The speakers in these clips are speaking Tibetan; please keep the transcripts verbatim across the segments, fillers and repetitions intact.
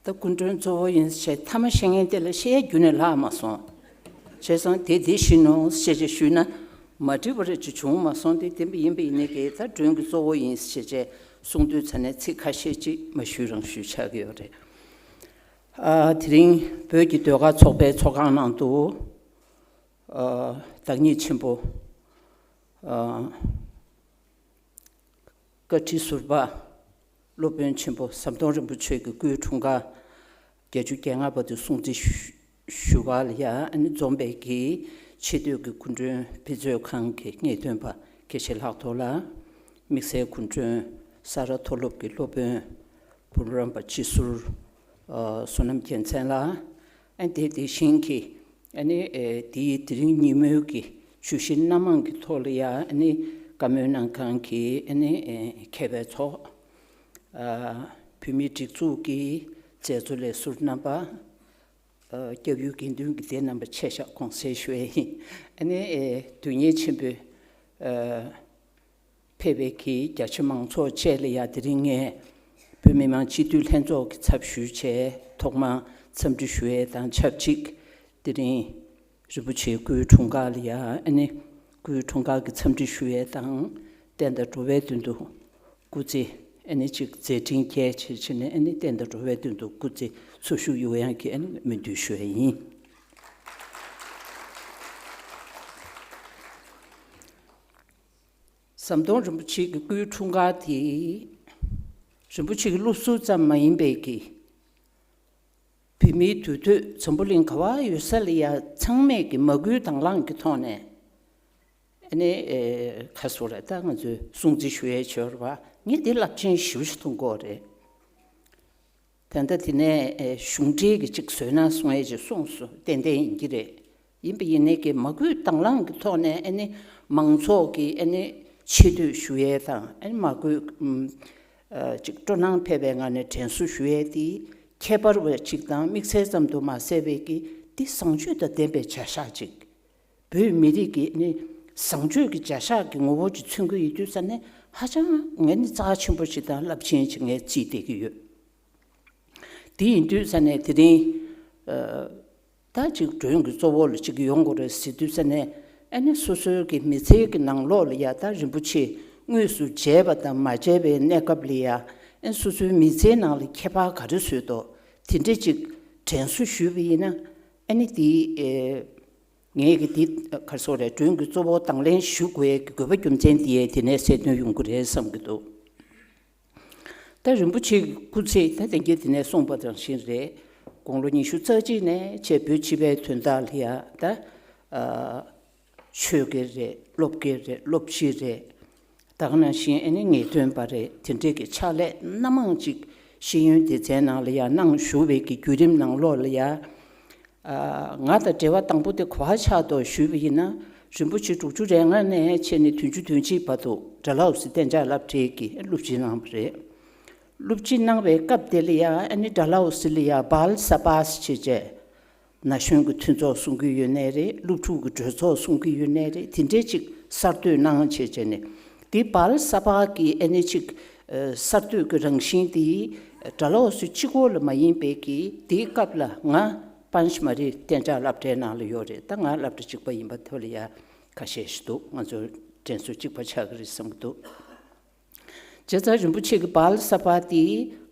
ད་སྐུ་མགྲོན་གཙོ་བོ་ཡིན་ཟེར་ཐ་མ་བཤད་མཁན་དེ་ལ་བཤད་རྒྱུ་ནས་ལྷག་མ་སོང་། བྱས་ཙང་དེ་དེ་བཞིན་ནོ་ཞེས་བྱས་ཞུས་ན་མ་འགྲིག་པ་རེད་ཅེས་བྱུང་མ་སོང་སྟེ། དེ་ཡིན་པ་ཡིན་ནའི་གི་ད་མགྲོན་གྱི་གཙོ་བོ་ཡིན་ཞེས་བྱས་གསུང་དུས་ཙ་ནས་ཚིག་ཁ་ཤས་ཅིག་མ་ཞུས་རང་ཞུས་ཆགས་ཀྱི་ཡོད་རེད། ཨ། དེ་རིང་བོད་ཀྱི་ཟློས་གར་ཚོགས་པའི་ཚོགས་ཁང་ནང་དུ། ཨ། བདག་ཉིད་ཆེན་པོ། ཨ། བཀའ་ཁྲི་ཟུར་པ། སློབ་དཔོན་ཆེན་པོ་ཟམ་གདོང་རིན་པོ་ཆེ་གི་སྐུའི་འཁྲུངས་སྐར་བརྒྱད་ཅུ་གྱ་ལྔ་པ་དེ་སྲུང་བརྩི་ཞུ་ཞུ་བ་ལ་ཡ། ཨ་ནི་འཛོམས་པའི་གི་ཆེས་མཐོའི་གི་སྐུ་མགྲོན་དཔེ་མཛོད་ཁང་གི་ངེས་སྟོན་པ་དགེ་བཤེས་ལྷག་རྡོར་ལགས། དམིགས་བསལ་སྐུ་མགྲོན་ས་རཱ་མཐོ་སློབ་ཀྱི་སློབ་དཔོན་བུ་རམ་པ་སྤྱི་ཟུར། ཨ། བསོད་ནམས་རྒྱལ་མཚན་ལགས། ཨ། དེ་དེ་བཞིན་གྱི། ཨ་ནི། ཨེ། དེའི་དེ་རིང་ཉིན་མོའི་གི་བརྗོད་གཞི་སྣ་མང་གི་ཐོག་ལ་ཡ། ཨ་ནི། བཀའ་མོལ་གནང་མཁན་གྱི། ཨ་ནི། ཨེ། མཁས་པའི་ཚོགས། ཨ། བོད་མིའི་སྒྲིག་འཛུགས་ཀྱི་མཛད་གཙོ་ལས་ཟུར་རྣམ་པ། ཨ། སྐྱབས་ཡུལ་དགེ་འདུན་གྱི་སྡེ་རྣམ་པ་ཆེ་བཞག་དགོངས་སེལ་ཞུ་ཡས་ཡིན། ཨ་ནི། ཨེ། དོན་གཉེར་ཆེན་པོས། ཨ། ཕེབས་པའི་གི་རྒྱ་ཆེ་མང་ཚོགས་བཅས་ལ་ཡ། དེ་རིང་ངས་བོད་མི་མང་སྤྱི་འཐུས་ལྷན་ཚོགས་ཀྱི་ཚབ་ཞུས་བྱས་ཐོག་མར་འཚམས་འདྲི་ཞུ་ཡས་དང་ཆབས་ཅིག་དེ་རིང་རིན་པོ་ཆེའི་སྐུའི་འཁྲུངས་སྐར་ལ་ཡ། ཨ་ནི། སྐུའི་འཁྲུངས་སྐར་གྱི་འཚམས་འདྲི་ཞུ་ཡས་དང་། བསྟན་དང་འགྲོ་བའི་དོན་དུ་སྐུ་ཚེ། ཨ་ནི། ཅིག་མཛད་འཕྲིན་རྒྱས་བྱས་བྱས་ནས། ཨ་ནི། བསྟན་དང་འགྲོ་བའི་དོན་དུ་སྐུ་ཚེ་འཚོ་བཞུགས་ཡོང་ཡག་གི། ཨ་ནི། སྨོན་འདུན་ཞུ་ཡས་ཡིན། ཟམ་གདོང་རིན་པོ་ཆེ་གི་སྐུའི་འཁྲུངས་སྐར་དེ། རིན་པོ་ཆེ་གི་སློབ་ཟུར་ཙམ་མ་ཡིན་པའི་གི། བོད་མིའི་དུས་ཚོད་འཛམ་བུ་གླིང་ག་བ་ཡོད་ས་ལ་ཡ་ཚང་མས་ཀྱི་མ་བསྐུལ་དང་བླངས་ཀྱི་ཐོག་ནས། ཨ་ནི། ཨེ། ག་རེ་ཟེར་དགོས་རེད། ད་ང་ཚོས་སྲུང་བརྩི་ཞུ་ཡས་བྱས་པ། ངས་འདི་རླབས་ཆེན་ཞེ་པོ་ཞིག་མཐོང་གི་ཡོད་རེད། ད་ལྟ་དེ་ནས། ཨེ། གཞུང་འབྲེལ་གྱི་ཅིག་བཟོས་ན་གསུང་ཡས་ཅིག་གསུངས་སོང་། ཏན་ཏན་ཡིན་གྱི་རེད། ཡིན་པ་ཡིན་ནའི་གི་མ་བསྐུལ་དང་བླངས་ཀྱི་ཐོག་ནས། ཨ་ནི། མང་ཚོགས་ཀྱི། ཨ་ནི། ཆེ་བསྟོད་ཞུ་ཡས་དང་། ཨ་ནི། མ་བསྐུལ། ཨམ། ཨ། ཅིག་སྤྲོ་སྣང་འཕེལ་བའི་ངང་ནས་དྲན་གསོ་ཞུ་ཡས་དེ་ཁྱད་པར་བ་ཅིག་དང་། དམིགས་བསལ་ཙམ་དུ་མ་ཟད་པའི་གི་འདི་བཟང་སྤྱོད་དང་ལྡན་པའི་བྱ་གཞག་ཅིག་བོད་མི་རིགས་ཀྱི་ནི་བཟང་སྤྱོད་ཀྱི་བྱ་གཞག་གི་ངོ་བོ་ཅིག་མཚོན་གྱི་ཡོད་དུས་ཙ་ནས། ཧ་ཅང་ངས་ནི་རྩ་ཆེན་པོ་ཞིག་དང་རླབས་ཆེན་ཞིག་ངས་བརྩིས་བསྡད་ཀྱི་ཡོད། དེ་ཡིན་དུས་ཙ་ནས་དེ་རིང་། ཨ། ད་ཅིག་མགྲོན་གྱི་གཙོ་བོ་ལ་ཅིག་ཡོང་དགོས་རེད་ཟེར་དུས་ཙ་ནས། ཨ་ནི། སོ་སོའི་གི་མི་ཚེའི་གི་ནང་ལོགས་ལ་ཡ། ད་རིན་པོ་ཆེ་དངོས་སུ་མཇལ་བ་དང་མ་མཇལ་བའི་གནས་སྐབས་ལ་ཡ། ཨ། སོ་སོའི་མི་ཚེའི་ནང་ལ་ཁྱད་པར་ག་རེ་བཟོས་འདུག་དེ་འདྲ་ཅིག་དྲན་གསོ་ཞུས་པ་ཡིན་ན། ཨ་ནི། དེ། ཨེ། ངས་གི་འདི་ག་རེ་ཟེར་དགོས་རེད། མགྲོན་གྱི་གཙོ་བོ་དང་ལེན་ཞུ་དགོས་ཀྱི་དགོས་པ་རྒྱུ་མཚན་འདི་ཡས་དེ་ནས་གསལ་སྟོན་ཡོང་གི་རེད་བསམ་གྱི་འདུག་ད་རིན་པོ་ཆེ་གི་སྐུ་ཚེ། ད་དེང་གི་དེ་ནས་གསུངས་པ་དང་བཞིན་རེད། དགུང་ལོ་ཉི་ཤུ་རྩ་གཅིག་ནས་བྱས་བོད་སྤྱི་པའི་དོན་དག་ལ་ཡ། ད། ཨ། ཆོས་དགེ་རེད། སློབ་དགེ་རེད། སློབ་སྤྱི་རེད། ད་ག་ནང་བཞིན། ཨ་ནི། ངེས་སྟོན་པ་རེད། དེ་འདྲའི་གི་ཕྱག་ལས་སྣ་མང་ཅིག་ཤེས་ཡོན་སྡེ་ཚན་ནང་ལ་ཡ་གནང་བཞུགས་པའི་གི་བརྒྱུད་རིམ་ནང་ལོགས་ལ་ཡ། ཨ། ང་དང་འབྲེལ་བ་དང་པོ་དེ་ག་པར་ཆགས་འདུག་ཞུས་པ་ཡིན་ན། རིན་པོ་ཆེ་དྲུག་ཅུ་རེ་ལྔ་ནས་བྱས་ནས་བདུན་ཅུ་དོན་གཅིག་བར་དུ་སྒྲ་སླར་གསོའི་གཏན་འཇགས་སློབ་གྲྭའི་གི་སློབ་སྤྱི་གནང་བ་རེད། སློབ་སྤྱི་གནང་བའི་སྐབས་དེ་ལ་ཡ། ཨ་ནི། སྒྲ་སླར་གསོ་ལ་ཡ་བལ་ས་པཱས་བྱས་བྱས། ན་གཞོན་གྱི་མཐུན་ཚོགས་གསུང་གི་ཡོད་ནའི་རེད། སློབ་ཕྲུག་གི་གྲོས་ཚོགས་གསུང་གི་ཡོད་ནའི་རེད། དེ་འདྲའི་ཅིག་གསར་གཏོད་གནང་བྱས་བྱས་ནས། འདི་བལ་ས་པཱ་གི། ཨ་ནི། ཅིག་ཨ། གསར་གཏོད་ཀྱི་རང་བཞིན་དེ་སྒྲ་སླར་གསོ་གཅིག་པོ་ལ་མ་ཡིན་པའི་གི། དེའི་སྐབས་ལ་ང་པཱན་ཤི་མ་རི་གཏན་འཇགས་སློབ་གྲྭའི་ནང་ལ་ཡོད་རེད། ད་ང་སློབ་གྲྭ་གཅིག་པ་ཡིན་པ་ཐོག་ལ་ཡ་ཁ་ཤས་ཤིག་འདུག་ང་ཚོ་དྲན་གསོ་གཅིག་པ་ཆགས་ཀྱི་རེད་བསམ་གྱི་འདུག་བྱས་ཙང་རིན་པོ་ཆེ་གི་བལ་ས་པཱ་དེ་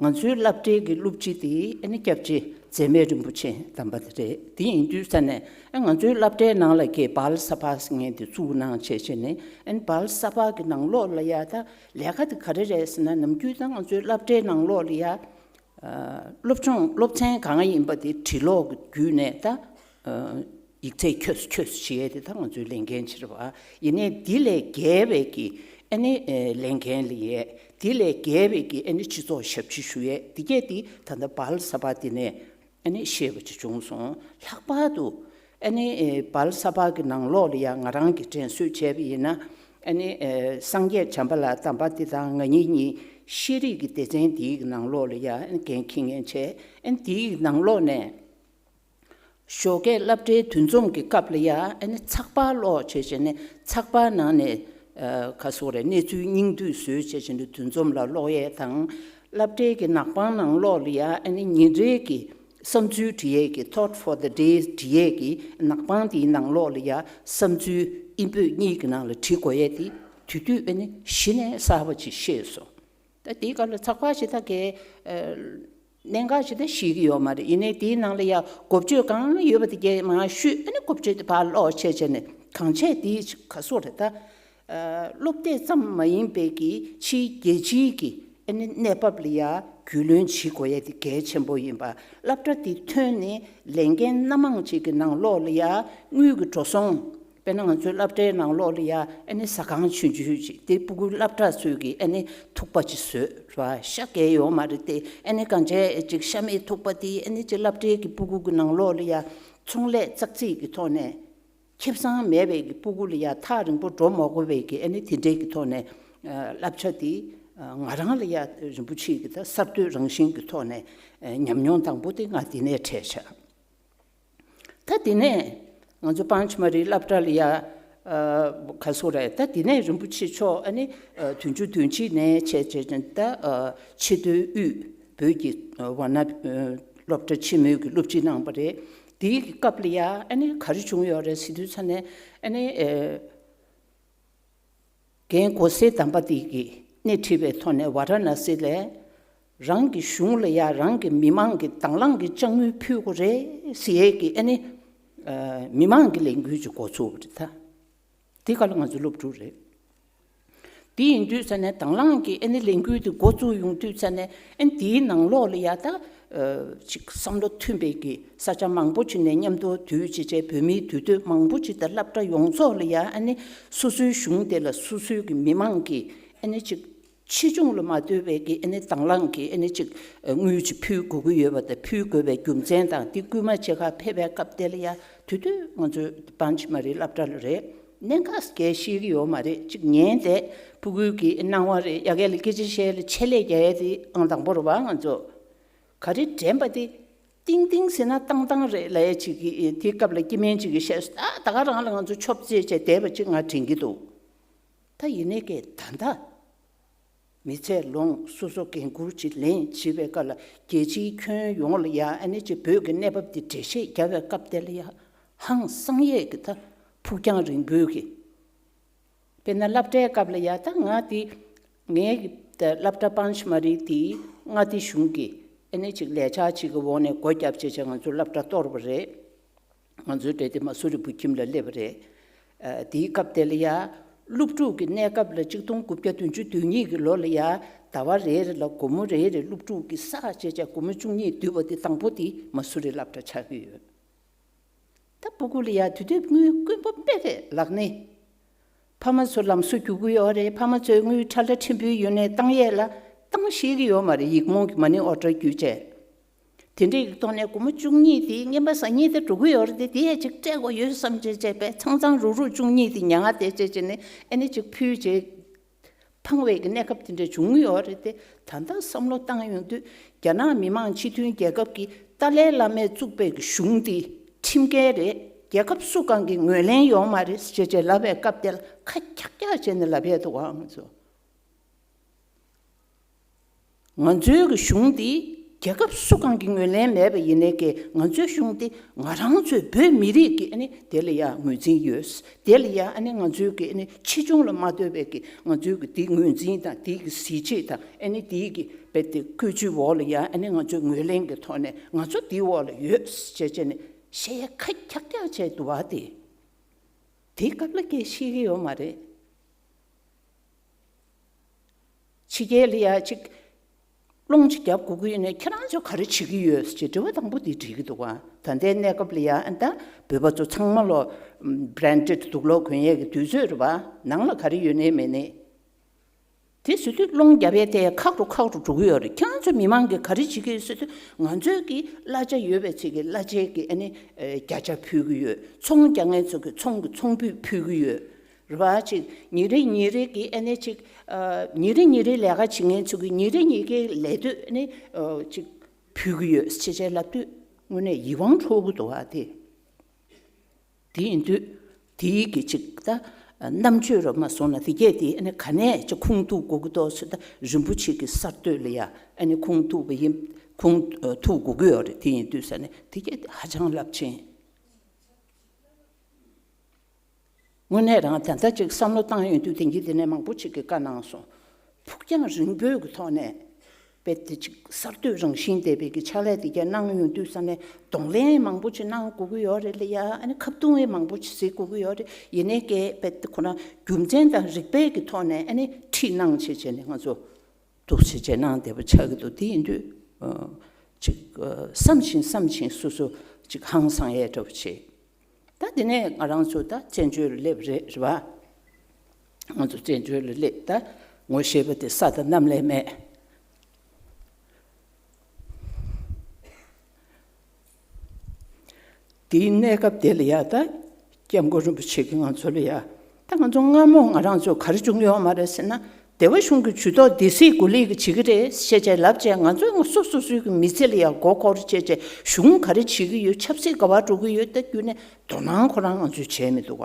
ང་ཚོའི་སློབ་གྲྭའི་གི་སློབ་སྤྱི་དེ། ཨ་ནི། སྐྱབས་རྗེ་འཛད་མེད་རིན་པོ་ཆེ་དམ་པ་དེ་རེད། དེ་ཡིན་དུས་ཙ་ནས། ཨ། ང་ཚོའི་སློབ་གྲྭའི་ནང་ལ་གི་བལ་ས་པཱ་ཟེར་མཁན་དེ་བཙུགས་གནང་བྱས་བྱས་ནས། ཨ་ནི། བལ་ས་པཱ་གི་ནང་ལོགས་ལ་ཡ། ད་ལས་ཀ་དེ་ག་རེ་རེད་ཟེར་ན། ནམ་རྒྱུན་ད་ང་ཚོའི་སློབ་གྲྭའི་ནང་ལོགས་ལ་ཡ། ཨ། སློབ་སྦྱོང་སློབ་ཚན་གང་ཡིན་པ་དེ་འབྲི་ཀློག་གི་བརྒྱུད་ནས། ད། ཨ། ཡིག་ཚད་ཁྱོས་སུ་ཁྱོས་སུ་བྱེད་ཡས་དེ་ད་ང་ཚོའི་ལས་འགན་ཆེ་རེད་པ། ཡིན་ནའི་འདི་ལས་བརྒལ་བའི་གི། ཨ་ནི། ཨེ། ལས་འགན་ལ་ཡས། འདི་ལས་བརྒལ་བའི་གི། ཨ་ནི། སྤྱི་ཚོགས་ཞབས་ཕྱི་ཞུ་ཡས། འདི་གས་དེ་ད་ལྟ་བལ་ས་པཱ་དེ་ནས། ཨ་ནི། ཤེས་པ་ཅིག་བྱུང་སོང་། ལྷག་པར་དུ། ཨ་ནི། ཨེ། བལ་ས་པཱ་གི་ནང་ལོགས་ལ་ཡ་ང་རང་གིས་དྲན་གསོ་བྱས་པ་ཡིན་ན། ཨ་ནི། ཨེ། སངས་རྒྱས་བྱམས་པ་ལགས་དམ་པ་དེ་དང་ང་གཉིས་གཉིས་ཤེས་རིག་གི་སྡེ་ཚན་དེའི་གི་ནང་ལོགས་ལ་ཡ། ཨ་ནི། འགན་འཁྱེར་མཁན་བྱས། ཨ་ནི། དེའི་གི་ནང་ལོགས་ནས། ཞོགས་ཀས་སློབ་གྲྭའི་འདུ་འཛོམས་ཀྱི་སྐབས་ལ་ཡ། ཨ་ནི། ཚགས་པར་ཀློག་བྱས་བྱས་ནས། ཚགས་པར་ནང་ནས། ཨ། ག་རེ་ཟེར་དགོས་རེད། གནས་ཚུལ་སྙིང་བསྡུས་བཟོས་བྱས་བྱས་ནས་འདུ་འཛོམས་ལ་ཀློག་ཡས་དང་། སློབ་གྲྭའི་གི་ནག་པང་ནང་ལོགས་ལ་ཡ་ཨ་ནི་ཉིན་རེའི་གི་བསམ་ཚུལ་འབྲི་ཡས་ཀྱི་Thought for the Day འབྲི་ཡས་ཀྱི་ནག་པང་དེའི་ནང་ལོགས་ལ་ཡ་བསམ་ཚུལ་ཨིན་བོད་གཉིས་ཀྱི་ནང་ལ་བྲིས་དགོས་ཡས་དེ་དེ་དུས་ཨ་ནི་གཞི་ནས་གསར་པ་ཅིག་ཤེས་སོང་། ད་དེའི་སྐབས་ལ་ཚགས་པར་ཞིག་ད་གས་གནད་འགག་ཞིག་ད་ཤེས་ཀྱི་ཡོད་མ་རེད། ཡིན་ནའི་དེའི་ནང་ལ་ཡ་འགོ་བརྗོད་གང་ཡོད་པ་དེ་གས་མར་ཞུས། ཨ་ནི་འགོ་བརྗོད་དེ་ཕར་ཀློག་བྱས་བྱས་ནས་གང་བྱས་དེ་ག་སོགས་རེད་ད། སློབ་དེབ་ཙམ་མ་ཡིན་པའི་གི་ཕྱིའི་རྒྱལ་སྤྱིའི་གི་ཨ་ནི་གནས་བབ་ལ་ཡ་རྒྱུས་ལོན་བྱེད་དགོས་ཡ་དེ་གལ་ཆེན་པོ་ཡིན་པ། སློབ་གྲྭ་དེ་ཐོན་ནས་ལས་འགན་སྣ་མང་ཅིག་གི་ནང་ལོགས་ལ་ཡ་དངུལ་གི་འགྲོ་སོང་། དཔེར་ན་ང་ཚོའི་སློབ་གྲྭའི་ནང་ལོགས་ལ་ཡ་ཨ་ནི་ཟ་ཁང་ཆུང་ཆུང་ཅིག་དེ་སྤུ་གུ་སློབ་གྲྭ་ཚོས་ཀྱི་ཨ་ནི་ཐུག་པ་ཅིག་བཟོས་ར། ཤ་གས་ཡོད་མ་རེད་དེ། ཨ་ནི་གང་བྱས་ཅིག་ཤ་མེད་ཐུག་པ་དེ་ཨ་ནི་ཅིག་སློབ་གྲྭའི་གི་སྤུ་གུ་གི་ནང་ལོགས་ལ་ཡ་ཚོང་ལས་ཙག་ཙིག་གི་ཐོག་ནས། ཁེ་བཟང་མེད་པའི་གི་སྤུ་གུ་ལ་ཡ་ཐག་རིང་པོ་འགྲོ་མ་དགོས་པའི་གི་ཨ་ནི་དེ་འདྲའི་གི་ཐོག་ནས་བསླབ་བྱ་དེ་ང་རང་ལ་ཡ་རིན་པོ་ཆེ་གི་ད་གསར་གཏོད་རང་བཞིན་གི་ཐོག་ནས་ཉམས་མྱོང་དང་པོ་དེ་ང་དེ་ནས་འཕྲད་བྱ། ད་དེ་ནས་ང་ཚོ་པང་ཆུ་མ་རིའི་སློབ་གྲྭ་ལ་ཡ་ག་སོ་རེད། ད་དེ་ནས་རིན་པོ་ཆེ་མཆོག་ཨ་ནི་བདུན་ཅུ་དོན་གཅིག་ནས་བྱས་བྱས་ད་ཆེས་མཐོའི་དབུས་བོད་ཀྱི་ཝ་ན་སློབ་གྲྭ་ཆེན་མོའི་གི་སློབ་སྤྱི་གནང་བ་རེད། དེའི་གི་སྐབས་ལ་ཡ་ཨ་ནི་ག་རེ་བྱུང་ཡོད་རེད་ཟེར་དུས་ཙ་ནས་ཨ་ནི་ཨེ་རྒན་གོ་སེ་དམ་པ་དེ་གིས་སྣེ་ཁྲིད་པའི་ཐོག་ནས་ཝཱ་ར་ཎ་སི་ལ་རང་གི་གཞུང་ལ་ཡ་རང་གི་མི་མང་གི་དང་བླངས་ཀྱི་དཔྱ་དངུལ་ཕུལ་དགོས་རེད་ཟེར་ཡས་ཀྱི་ཨ་ནི་ཨེ་མི་མང་གི་ལས་འགུལ་ཅིག་འགོ་ཚུགས་པ་རེད་ད། དེ་ག་ལ་ང་ཚོ་སློབ་ཕྲུག་རེད། དེ་ཡིན་དུས་ཙ་ནས་དང་བླངས་ཀྱི་ཨ་ནི་ལས་འགུལ་དེ་འགོ་བཙུགས་ཡོང་དུས་ཙ་ནས་ཨ་ནི་དེའི་ནང་ལོགས་ལ་ཡ་ད་ཨ་ཅིག་བསམ་བློ་མཐུན་པའི་གི་ས་ཆ་མང་པོ་ཅིག་ནས་མཉམ་དུ་དུས་ཅིག་བྱས་བོད་མིའི་དུས་སྟོན་མང་པོ་ཅིག་དང་སློབ་གྲྭ་ཡོངས་རྫོགས་ལ་ཡ་ཨ་ནི་སོ་སོའི་གཞུང་དེ་ལ་སོ་སོའི་གི་མི་མང་གི་ཨ་ནི་ཅིག་ཆེ་ཆུང་ལ་མ་ལྟོས་པའི་གི་ཨ་ནི་དང་བླངས་ཀྱི་ཨ་ནི་ཅིག་དངུལ་ཅིག་ཕུལ་དགོས་ཀྱི་ཡོད་པ་དང་ཕུལ་དགོས་པའི་རྒྱུ་མཚན་དང་དེ་སྐུལ་མ་བྱེད་ག་ཕེབས་པའི་སྐབས་དེ་ལ་ཡ་དུས་དུས་ང་ཚོའི་པང་ཆེན་མ་རིའི་སློབ་གྲྭ་ལ་རེད། གནད་འགག་གས་ཤེས་ཀྱི་ཡོད་མ་རེད། ཅིག་ཉན་ཏེ་སྤུ་གུའི་གི་སྣང་བ་རེད། ཡ་གི་ལ་སྐད་ཆ་བཤད་ལ་ཆེད་ལས་རྒྱག་ཡས་དེ་ཨང་དང་པོ་རེད་བ། ང་ཚོ་ག་རེ་དྲན་པ་དེ་ཏིང་ཏིང་ཟེར་ན་ཏང་ཏང་རེད་ལབ་ཡས་ཅིག་གི་དེའི་སྐབས་ལ་སྐྱེ་དམན་ཅིག་གིས་བཤད་སོང་། ད་ད་ག་རང་ལ་ང་ཚོ་ཆོབ་རྩེད་བྱས་བསྡད་པ་ཅིག་ང་དྲན་གྱི་འདུག་ད་ཡིན་ནའི་ཀྱེ་ད་ལྟ་མི་ཚེ་ལོངས་སོ་སོ་འགན་འཁུར་ཅིག་ལེན་བྱེད་པའི་སྐབས་ལ་རྒྱལ་སྤྱིའི་ཁྱོན་ཡོངས་ལ་ཡ་ཨ་ནི་ཅིག་བོད་ཀྱི་གནས་བབ་དེ་འགྲེལ་བཤད་རྒྱག་པའི་སྐབས་དེ་ལ་ཡ་ཧང་སང་ཡས་ཀྱི་ད་ཕུགས་རྒྱང་རིང་པོའི་གི་དཔེར་ན་སློབ་གྲྭའི་སྐབས་ལ་ཡ་ད་ང་དེ་ངའི་གི་ད་སློབ་གྲྭ་པང་ཆེན་མ་རིའི་དེ་མངའ་སྡེ་གཞུང་གི་ཨ་ནི་ཅིག་ལས་འཆར་ཅིག་གི་འོག་ནས་སྒོ་བརྒྱབ་བྱས་བྱས་ང་ཚོ་སློབ་གྲྭ་གཏོར་བ་རེད། ང་ཚོའི་གྲས་དེ་མ་སུ་རི་བུ་ཁྱིམ་ལ་སླེབས་པ་རེད། ཨ་དེའི་སྐབས་དེ་ལ་ཡ་སློབ་ཕྲུག་གི་གནས་སྐབས་ལ་ཆིག་སྟོང་དགུ་བརྒྱ་བདུན་ཅུ་དོན་གཉིས་ཀྱི་ལོ་ལ་ཡ་ཟླ་བ་རེ་རེ་ལ་སྒོར་མོ་རེ་རེ་སློབ་ཕྲུག་གི་བསགས་བྱས་བྱས་སྒོར་མོ་བཅུ་གཉིས་བསྡུས་པ་དེ་དང་པོ་དེ་མ་སུ་རི་སློབ་གྲྭ་ཆགས་ཀྱི་ཡོད། ད་སྤུ་གུ་ལ་ཡ་དུས་དེབ་དངུལ་དཀོན་པོ་དཔེ་རེད་ལགས་ནི། ཕ་མ་ཚོ་ལམ་སང་རྒྱུག་གི་ཡོད་རེད། ཕ་མ་ཚོས་དངུལ་ཁྲ་ལ་ཕྲན་བུ་ཡོད་ནའི་བཏང་ཡས་ལ་བཏང་ཤེས་ཀྱི་ཡོད་མ་རེད། ཡིག་རྨོངས་ཀྱི་མ་ཎི་ཨོ་ཊར་བརྒྱུད་བྱས། དེ་འདྲའི་གི་ཐོག་ནས་སྒོར་མོ་བཅུ་གཉིས་དེ་རྔན་པ་ཟ་སྙིང་དེ་འགྲོ་གི་ཡོད་རེད་དེ། དེ་ཡས་ཅིག་སྤྲད་དགོས་ཡོད་བསམ་བྱས་བྱས་པས་ཚང་ཚང་རུག་རུག་བཅུ་གཉིས་དེ་ཉར་བསྡད་བྱས་བྱས་ནས་ཨ་ནི་ཅིག་ཕུལ་བྱས་འཕངས་པའི་གི་གནས་སྐབས་དེ་འདྲ་བྱུང་ཡོད་རེད་དེ། ད་ལྟ་བསམ་བློ་བཏང་ཡོང་དུས་རྒྱ་ནག་མི་དམངས་སྤྱི་མཐུན་རྒྱལ་ཁབ་ཀྱི་ཏཱ་ལའི་བླ་མས་བཙུགས་པའི་གི་གཞུང་དེ་ཁྲིམས་འགལ་རེད། རྒྱལ་ཁབ་སུ་གང་གི་ངོས་ལེན་ཡོད་མ་རེད་ཅེས་བྱས་ལབ་པའི་སྐབས་དེ་ལ་ཁ་འཁྱག་འཁྱག་བྱས་ནས་ལབ་ཡས་འདུག་ཨང་ཚོ། ང་ཚོའི་གི་གཞུང་འདི་རྒྱལ་ཁབ་སུ་གང་གི་ངོས་ལེན་མེད་པ་ཡིན་ནའི་ཀྱེ་ང་ཚོའི་གཞུང་འདི་ང་རང་ཚོའི་བོད་མི་རིགས་ཀྱི་ཨ་ནི་དེ་ལ་ཡ་ངོས་འཛིན་ཡོད། དེ་ལ་ཡ་ཨ་ནི་ང་ཚོའི་གི་ཨ་ནི་ཆེ་ཆུང་ལ་མ་ལྟོས་པའི་གི་ང་ཚོའི་གི་དེ་ངོས་འཛིན་དང་དེ་གི་གཟི་བརྗིད་དང་ཨ་ནི་དེ་གི་བེད་དེ་བཀོལ་སྤྱོད་འོག་ལ་ཡ་ཨ་ནི་ང་ཚོའི་ངོས་ལེན་གི་ཐོག་ནས་ང་ཚོ་དེའི་འོག་ལ་ཡོད་ཅེས་བྱས་ནས་བཤད་ཡ་ཁ་འཁྱག་འཁྱག་བྱས་འདུག་བ། དེ་དེའི་སྐབས་ལ་ཀྱེ་ཤེས་ཀྱི་ཡོད་མ་རེད། ཕྱི་རྒྱལ་ལ་ཡ་ཅིག་སློང་ཅིག་རྒྱབ་དགོས་ཀྱི་ཡོད་ན་ཁྱེད་རང་ཚོས་ག་རེ་བྱེད་ཀྱི་ཡོད་ཅེས་དྲི་བ་དང་པོ་དེ་དྲིས་ཀྱི་འདུག་ག་ད་ལྟའི་གནས་སྐབས་ལ་ཡ་ཨ་ད་བོད་པ་ཚོ་ཚང་མ་ལོ་བྷ་རན་ཌེཌ་དུག་ལོག་གོན་ཡས་ཀྱི་དུས་ཚོད་རེད་བ། ནང་ལ་ག་རེ་ཡོད་ནའི་མེད་ནའི། དེ་ཟེར་དུས་སློང་རྒྱབ་ཡས་དེ་ཁག་རུ་ཁག་རུ་འགྲོ་གི་ཡོད་རེད། ཁྱེད་རང་ཚོ་མི་མང་གིས་ག་རེ་བྱེད་ཀྱི་ཡོད་ཟེར་དུས་ང་ཚོས་ཀྱི་གླ་ཆ་ཡོད་པའི་ཚད་ཀྱི་གླ་ཆའི་ཀྱི་ཨ་ནི་བརྒྱ་ཆ་ཕུལ་གྱི་ཡོད། ཚོང་རྒྱག་མཁན་ཚོ་གི་ཚོང་གི་ཚོང་འབུད་ཕུལ་གྱི་ཡོད། རེད་བ། ཅིག་ཉིན་རེ་ཉིན་རེ་གི་ཨ་ནི་ཅིག་ཨ་ཉིན་རེ་ཉིན་རེ་ལས་ཀ་བྱེད་མཁན་ཚོ་གི་ཉིན་རེ་ཉིན་གྱི་ལས་དོད་ཨ་ནི་ཨ་ཅིག་ཕུལ་གྱི་ཡོད་ཅེས་བྱས་ལབ་དུས་དངོས་གནས་ཡིད་དབང་འཕྲོག་གི་འདུག་བ། དེ་དེ་ཡིན་དུས་དེའི་གི་ཅིག་ད་ རྣམ་དཔྱོད་རུ་མ་སོང་ན་དེ་གས་དེ་ཨ་ནི་ག་ནས་ཅིག་ཁུངས་གཏུག་དགོས་ཀྱི་འདུག་ཟེར། ད་རིན་པོ་ཆེ་གི་གསར་གཏོད་ལ་ཡ་ཨ་ནི་ཁུངས་གཏུག་པ་ཡིན། ཁུངས་ཐུག་དགོས་ཀྱི་ཡོད་རེད། དེ་ཡིན་དུས་ས་ནས་དེ་གས་དེ་ཧ་ཅང་རླབས་ཆེན། དངོས་གནས་རང་ད་ལྟ་ཅིག་བསམ་བློ་བཏང་ཡོང་དུས་དེང་གི་དེ་ནས་མང་པོ་ཅིག་གིས་བཀའ་གནང་སོང་། ཕུགས་རྒྱང་རིང་པོའི་གི་ཐོག་ནས་དཔེ་དེ་ཅིག་གསར་གཏོད་རང་བཞིན་ལྡན་པའི་གི་ཕྱག་ལས་དེ་གས་གནང་ཡོང་དུས་ས་ནས་གདོང་ལེན་མང་པོ་ཅིག་གནང་དགོས་ཀྱི་ཡོད་རེད་ལ་ཡ། ཨ་ནི་ཁ་བརྡུང་བའི་མང་པོ་ཅིག་བྱེད་དགོས་ཀྱི་ཡོད་རེད། ཡིན་ནའི་གས་དཔེ་དེ་ཁོ་ན་རྒྱུ་མཚན་དང་རིགས་པའི་གི་ཐོག་ནས་ཨ་ནི་ཁྲིད་གནང་བྱས་བྱས་ནས་ང་ཚོ་འདུག་བྱས་བྱས་གནང་བསྡད་པ་ཆགས་ཀྱི་འདུག་དེ་ཡིན་དུས་ཨ་ཅིག་ཨ་བསམ་བཞིན་བསམ་བཞིན་སོ་སོ་ཅིག་ཧང་སང་ཡས་འདྲ་པོ་བྱེད། ད་དེ་ནས་ང་རང་ཚོ་ད་བཙན་བྱོལ་ལ་སླེབས་རེད། རེད་བ། ང་ཚོ་བཙན་བྱོལ་ལ་སླེབས། ད་ངོ་ཤེས་པ་དེ་ས་དང་གནམ་ལས་མེད། དེའི་གནས་སྐབས་དེ་ལ་ཡ་ད་སྐྱབས་མགོན་རིན་པོ་ཆེ་གིས་ང་ཚོ་ལ་ཡ། ད་ང་ཚོ་སྔ་མོ་ང་རང་ཚོ་ག་རེ་བྱུང་ཡོད་མ་རེད་ཟེར་ན། སྡེ་བ་གཞུང་གི་ཇུས་གཏོགས་སྡེ་སྲིད་འགོ་ལས་ཀྱི་བྱེད་ཀྱི་རེད་ཞེས་བྱས་ལབ་བྱས། ང་ཚོ་ང་སོ་སོ་སོའི་གི་མི་ཚེ་ལ་ཡ་མགོ་འཁོར་བྱས་བྱས་གཞུང་ག་རེ་བྱེད་ཀྱི་ཡོད། ཆབ་སྲིད་ག་པར་འགྲོ་གི་ཡོད། ད་རྒྱུ་ནས་དོ་སྣང་ཁོ་རང་ང་ཚོས་བྱས་མི་འདུག་ག་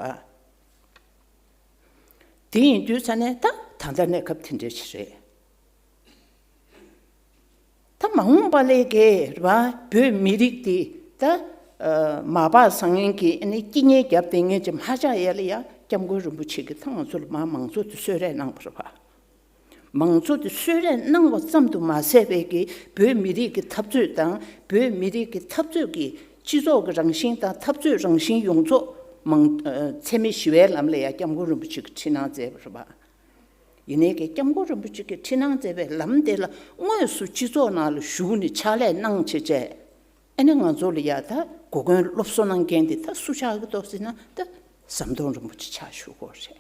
དེ་ཡིན་དུས་ས་ནས་ད་ད་ལྟ་གནས་སྐབས་དེ་འདྲ་ཞིག་རེད། ད་མ་འོངས་པ་ལས་ཀའི་རེད་བ། བོད་མི་རིགས་དེ་ད་ཨ་མ་པ་བཟང་ངན་གྱི་ཨ་ནི་སྐྱིད་ཉལ་རྒྱབ་བསྡད་མཁན་ཅིག་མ་ཆགས་ཡ་ལ་ཡ། སྐྱབས་མགོན་རིན་པོ་ཆེ་གིས་ད་ང་ཚོ་ལ་མ་མང་གཙོ་དེ་གསོལ་རས་གནང་བ་རེད་བ། མང་གཙོ་དེ་གསོལ་རས་གནང་བ་ཙམ་དུ་མ་ཟད་པའི་གི་བོད་མི་རིགས་ཀྱི་འཐབ་རྩོད་དང་། བོད་མི་རིགས་ཀྱི་འཐབ་རྩོད་ཀྱི་སྤྱི་ཚོགས་ཀྱི་རང་བཞིན་དང་འཐབ་རྩོད་རང་བཞིན་ཡོངས་རྫོགས་མང་ཨ་འཚེ་མེད་ཞི་བའི་ལམ་ལ་ཡ་སྐྱབས་མགོན་རིན་པོ་ཆེ་གིས་ཁྲིད་གནང་མཛད་པ་རེད་བ། ཡིན་ནའི་གི་སྐྱབས་མགོན་རིན་པོ་ཆེ་གིས་ཁྲིད་གནང་མཛད་པའི་ལམ་དེ་ལ་དངོས་སུ་སྤྱི་ཚོགས་ནང་ལ་ཞུགས་ནས་ཕྱག་ལས་གནང་བྱས་བྱས། ཨ་ནི་ང་ཚོ་ལ་ཡ་ད་གོ་སྐོན་སློབ་གསོ་གནང་མཁན་དེ་ད་སུ་ཆགས་ཀྱི་འདུག་ཟེར་ན། ད་ཟམ་གདོང་རིན་པོ་ཆེ་ཆགས་བཞུགས་ཀྱི་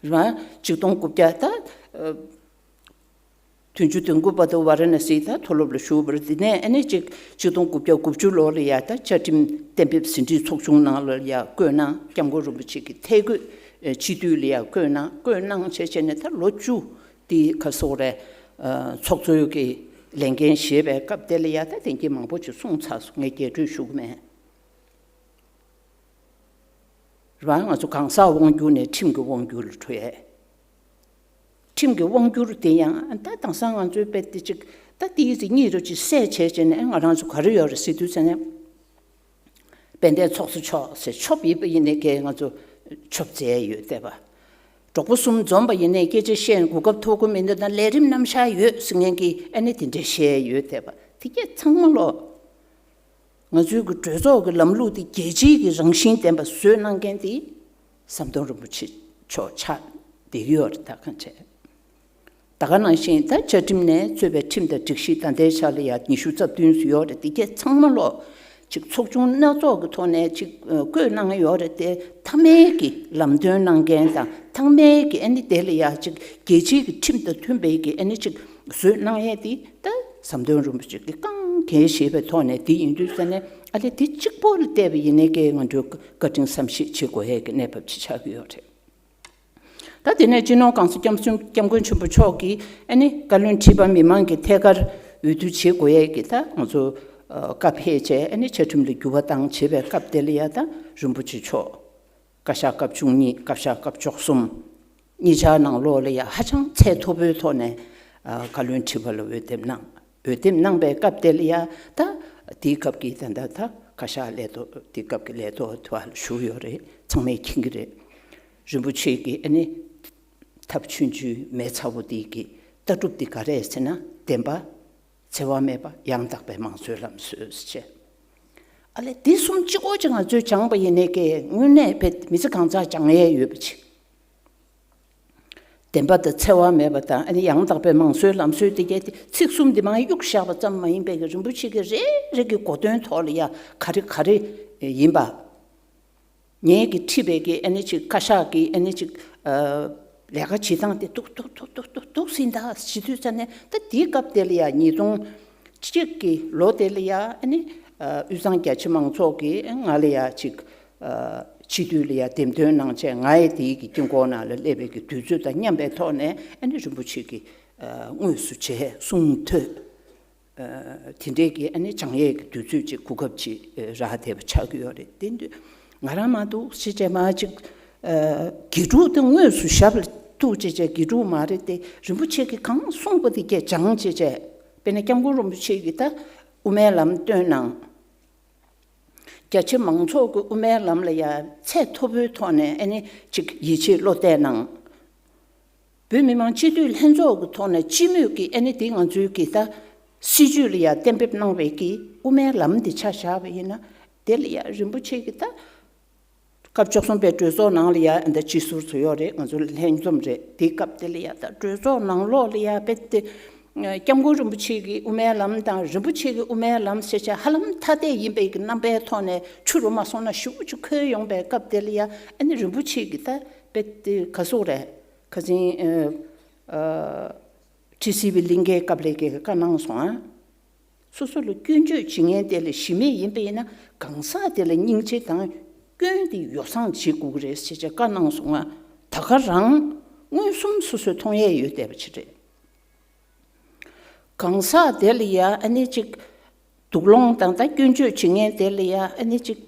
ཡོད་རེད། རེད་བ། ཆིག་སྟོང་དགུ་བརྒྱ་ད་ཨ་བདུན་ཅུ་དོན་དགུ་བར་དུ་ཝཱ་ར་ཎ་སིའི་ད་མཐོ་སློབ་ལ་ཞུགས་པ་རེད། དེ་ནས་ཨ་ནི་ཅིག་ཆིག་སྟོང་དགུ་བརྒྱ་དགུ་བཅུ་ལོ་ལ་ཡ་ད་བཅའ་ཁྲིམས་གཏན་འབེབས་ཟིན་བྲིས་ཚོགས་ཆུང་ནང་ལ་ཡ་བསྐོས་གནང་། སྐྱབས་མགོན་རིན་པོ་ཆེ་གི་ཐད་བསྐོས་ཨ་སྤྱི་འཐུས་ལ་ཡ་བསྐོས་གནང་། བསྐོས་གནང་བྱས་བྱས་ནས་ད་ལོ་བཅུ་དེ་ག་སོགས་རེད། ཨ་ཚོགས་གཙོའི་གི་ལས་འགན་བཞེས་པའི་སྐབས་དེ་ལ་ཡ་ད་དེང་གི་མང་པོ་ཅིག་གསུངས་ཚར་སོང་། ངས་རྒྱས་སྤྲོས་ཞུ་གི་མེད། རེད་བ། ང་ཚོ་གང་ཟག་དབང་སྒྱུར་ནས་ཁྲིམས་ཀྱི་དབང་སྒྱུར་ལ་འགྲོ་ཡས། ཁྲིམས་ཀྱི་དབང་སྒྱུར་དེ་ཡང་ད་དེང་སང་ང་ཚོའི་དཔེ་དེ་ཅིག་ད་དེའི་ཚེ་གཉིས་རུ་ཅིག་བསད་བྱས་བྱས་ནས་ང་རང་ཚོ་ག་རེ་ཡོད་རེད་ཟེར་དུས་ཚེ་ནས། དཔལ་ལྡན་ཚོགས་གཙོ་མཆོག་ཟེར་ཆོབ་ཡིན་པ་ཡིན་ནའི་གས་ང་ཚོ་ཆོབ་མཛད་ཡོད་བསྡད་པ། གྲོགས་པོ་གསུམ་འཛོམས་པ་ཡིན་ནའི་སྐད་ཆ་བཤད་གོ་སྐབས་ཐོབ་གོ་མི་འདུག་ད་ལས་རིམ་རྣམ་གཞག་ཡོད་ཟེར་མཁན་གྱི་ཨ་ནི་དེ་འདྲས་བཤད་ཡོད་བསྡད་པ། དེ་གས་ཚང་མ་ལོ། ང་ཚོའི་གི་གྲོས་ཚོགས་ཀྱི་ལམ་ལུགས་དེ་རྒྱལ་སྤྱིའི་གི་རང་བཞིན་ལྡན་པ་བཟོས་གནང་མཁན་དེ་ཟམ་གདོང་རིན་པོ་ཆེ་མཆོག་ཆགས་བསྡད་ཀྱི་ཡོད་རེད། ད་གང་བྱས། ད་ག་ནང་བཞིན་ད་བཅའ་ཁྲིམས་ནས་གཙོས་པའི་ཁྲིམས་དང་སྒྲིག་གཞི་ད་ལྟའི་ཆ་ལ་ཡ་ཉི་ཤུ་རྩ་བདུན་ཙམ་ཡོད་རེད། དེ་གས་ཚང་མ་ལོ་ཅིག་ཚོགས་ཆུང་སྣ་ཚོགས་ཀྱི་ཐོག་ནས་ཅིག་ཨ་བསྐོས་གནང་ཡོད་རེད་དེ། མཐའ་མའི་གི་ལམ་སྟོན་གནང་མཁན་དང་། མཐའ་མའི་གི་ཨ་ནི་དེ་ལ་ཡ་ཅིག་རྒྱལ་སྤྱིའི་གི་ཁྲིམས་དང་མཐུན་པའི་གི་ཨ་ནི་ཅིག་བཟོས་གནང་ཡས་དེ་ད་ཟམ་གདོང་རིན་པོ་ཆེ་གིས་གང་གལ་ཞེས་པའི་ཐོག་ནས། དེ་ཡིན་དུས་ཙ་ནས་ཨ་ལས་དེ་གཅིག་པོ་ལ་བལྟས་པ་ཡིན་ནའི་གི་ང་ཚོས་བཀའ་དྲིན་བསམ་ཤེས་བྱེད་དགོས་ཡས་ཀྱི་གནས་བབ་ཅིག་ཆགས་ཀྱི་ཡོད་རེད། ད་དེ་ནས་སྤྱི་ནོར་གོང་ས་སྐྱབས་གསུམ་སྐྱབས་མགོན་ཆེན་པོ་མཆོག་གིས་ཨ་ནི་བཀའ་བློན་ཁྲི་པ་མི་མང་གི་ཐད་ཀར་འོས་བསྡུ་བྱེད་དགོས་ཡས་ཀྱི་ད་ང་ཚོ་ཨ་བཀའ་ཕེབས་བྱས། ཨ་ནི་བཅའ་ཁྲིམས་ལ་འགྱུར་བ་བཏང་བྱེད་པའི་སྐབས་དེ་ལ་ཡ་ད་རིན་པོ་ཆེ་མཆོག་བཀའ་ཤག་སྐབས་བཅུ་གཉིས། བཀའ་ཤག་སྐབས་བཅུ་གསུམ་གཉིས་ཆར་ནང་ལོགས་ལ་ཡ་ཧ་ཅང་ཚད་མཐོ་པོའི་ཐོག་ནས་ཨ་བཀའ་བློན་ཁྲི་པ་ལ་འོས་འདེམས་གནང་། འོས་འདེམས་གནང་པའི་སྐབས་དེ་ལ་ཡ་ད་དེའི་སྐབས་ཀྱི་ད་ད་ད་བཀའ་ཤག་ལས་ཐོག་དེའི་སྐབས་ཀྱི་ལས་ཐོག་དུ་བཞུགས་ཡོད་རེད། ཚང་མས་མཁྱེན་གྱི་རེད། རིན་པོ་ཆེ་གིས་ཨ་ནི་ཐབས་ཆུང་ཆུང་མེ་ཚ་པོ་དེ་གི་ལྟ་གྲུབ་དེ་ག་རེ་ཟེར་ན། བདེན་པ། འཚེ་བ་མེད་པ། ཡང་དག་པའི་མང་གཙོའི་ལམ་སྲོལ་ཟེར་བྱས། ཨ་ལས་དེ་གསུམ་གཅིག་པོ་ཅིག་ང་ཚོས་སྦྱངས་པ་ཡིན་ནའི་གི་དངོས་གནས་དཔེ་མི་ཚེ་གང་ཚང་སྦྱང་ཡས་ཡོད་པ་ཅིག་བདེན་པ་དང་འཚེ་བ་མེད་པ་དང་། ཨ་ནི་ཡང་དག་པའི་མང་གཙོའི་ལམ་སྲོལ་དེ་གས་དེ་ཚིག་གསུམ་དེ་མར་གཡུགས་བཞག་པ་ཙམ་མ་ཡིན་པའི་གི་རིན་པོ་ཆེ་གི་རེ་རེ་གི་གོ་དོན་ཐོག་ལ་ཡ་ག་རེ་ག་རེ་ཡིན་པ། ངེད་ཀྱིས་ཁྲིད་པའི་གི་ཨ་ནི་ཅིག་བཀའ་ཤག་གི་ཨ་ནི་ཅིག་ཨ་ལས་ཀ་བྱེད་སྟངས་དེ་འདུག་འདུག་འདུག་འདུག་འདུག་འདུག་ཟིན་ད་བྱེད་དུས་ཙ་ནས། ད་དེའི་སྐབས་དེ་ལ་ཡ་ཉིས་སྟོང་གཅིག་གི་ལོ་དེ་ལ་ཡ་ཨ་ནི་ཨ་དབུས་གཙང་རྒྱ་ཆེ་མང་ཚོགས་ཀྱིས་ང་ལ་ཡ་ཅིག་ཨ་སྤྱི་འཐུས་ལ་ཡ་འདེམས་ཐོན་གནང་བྱས། ང་ཡི་དེའི་གི་དཀྱིལ་འཁོར་ནང་ལ་སླེབས་པའི་གི་དུས་ཚོད་དང་མཉམ་པའི་ཐོག་ནས་ཨ་ནི་རིན་པོ་ཆེ་གིས་ཨ་དངོས་སུ་བྱས་གསུང་ཐོས། ཨ་དེ་འདྲའི་གི་ཨ་ནི་སྦྱང་ཡས་ཀྱི་དུས་ཚོད་ཅིག་གོ་སྐབས་ཅིག་ཨ་རག་བསྡད་པ་ཆགས་ཀྱི་ཡོད་རེད། དེ་དུས་ ང་རང་མ་འདུག་ཅེས་བྱས་མ་ཅིག་ཨ། དགེ་ཕྲུག་དེ་དངོས་སུ་ཞབས་ལ་གཏུགས་ཅེས་བྱས་དགེ་ཕྲུག་མ་རེད་དེ། རིན་པོ་ཆེ་གིས་གང་གསུངས་པ་དེ་སྐད་སྦྱངས་ཅེས་བྱས། དཔེར་ན་སྐྱབས་མགོན་རིན་པོ་ཆེ་གིས་ད་དབུ་མའི་ལམ་སྟོན་གནང་། རྒྱ་ཆེ་མང་ཚོགས་ཀྱི་དབུ་མའི་ལམ་ལ་ཡ་ཚད་མཐོ་པོའི་ཐོག་ནས་ཨ་ནི་ཅིག་ཡིད་ཆེས་བློ་གཏད་གནང་། བོད་མི་མང་སྤྱི་འཐུས་ལྷན་ཚོགས་ཀྱི་ཐོག་ནས་སྤྱི་མོས་ཀྱིས་ཨ་ནི་དེ་ང་ཚོའི་གི་ད་སྲིད་ཇུས་ལ་ཡ་གཏན་འབེབས་གནང་བའི་གི་དབུ་མའི་ལམ་འདི་ཆ་བཞག་པ་ཡིན་ན། དེ་ལ་ཡ་རིན་པོ་ཆེ་གི་ད་སྐབས་བཅུ་གསུམ་པའི་གྲོས་ཚོགས་ནང་ལ་ཡ་ད་སྤྱི་ཟུར་ཚོ་ཡོད་རེད། ང་ཚོ་ལྷན་འཛོམས་རེད། དེའི་སྐབས་དེ་ལ་ཡ་ད་གྲོས་ཚོགས་ནང་ལོགས་ལ་ཡ་དཔེ་དེ་སྐྱབས་མགོན་རིན་པོ་ཆེ་གི་དབུ་མའི་ལམ་དང་རིན་པོ་ཆེ་གི་དབུ་མའི་ལམ་ཟེར་བྱས་ཧ་ལམ་ཐ་དད་ཡིན་པའི་གི་རྣམ་པའི་ཐོག་ནས་ཆུ་རུ་མ་སོང་ན་ཞུ་ཅིག་འཁོལ་ཡོང་པའི་སྐབས་དེ་ལ་ཡ་ཨ་ནི་རིན་པོ་ཆེ་གི་ད་དཔེ་དེ་ག་སོག་རེད། ཁ་སང་ཨ། ཨ། ཁྲི་སྲིད་པའི་གླིང་གའི་སྐབས་ལས་ཀྱི་བཀའ་གནང་སོང་ཨ། སོ་སོ་ལ་སྐྱོན་བརྗོད་བྱེད་མཁན་དེ་ལ་གཞི་མེད་ཡིན་པ་ཡིན་ན་གང་ཟག་དེ་ལ་སྙིང་རྗེ་དང་སྐྱོན་དེ་ཡོ་བསྲང་བྱེད་དགོས་ཀྱི་རེད་ཟེར་བྱས་བཀའ་གནང་སོང་ཨ། ད་ག་རང་མངོན་སུམ་སོ་སོས་མཐོང་ཡས་ཡོད་བསྡད་པ་ཅིག་རེད། གང་ཟག་དེ་ལ་ཡ་ཨ་ནི་ཅིག་དུག་སློང་དང་ད་སྐྱོན་བརྗོད་བྱེད་མཁན་དེ་ལ་ཡ་ཨ་ནི་ཅིག་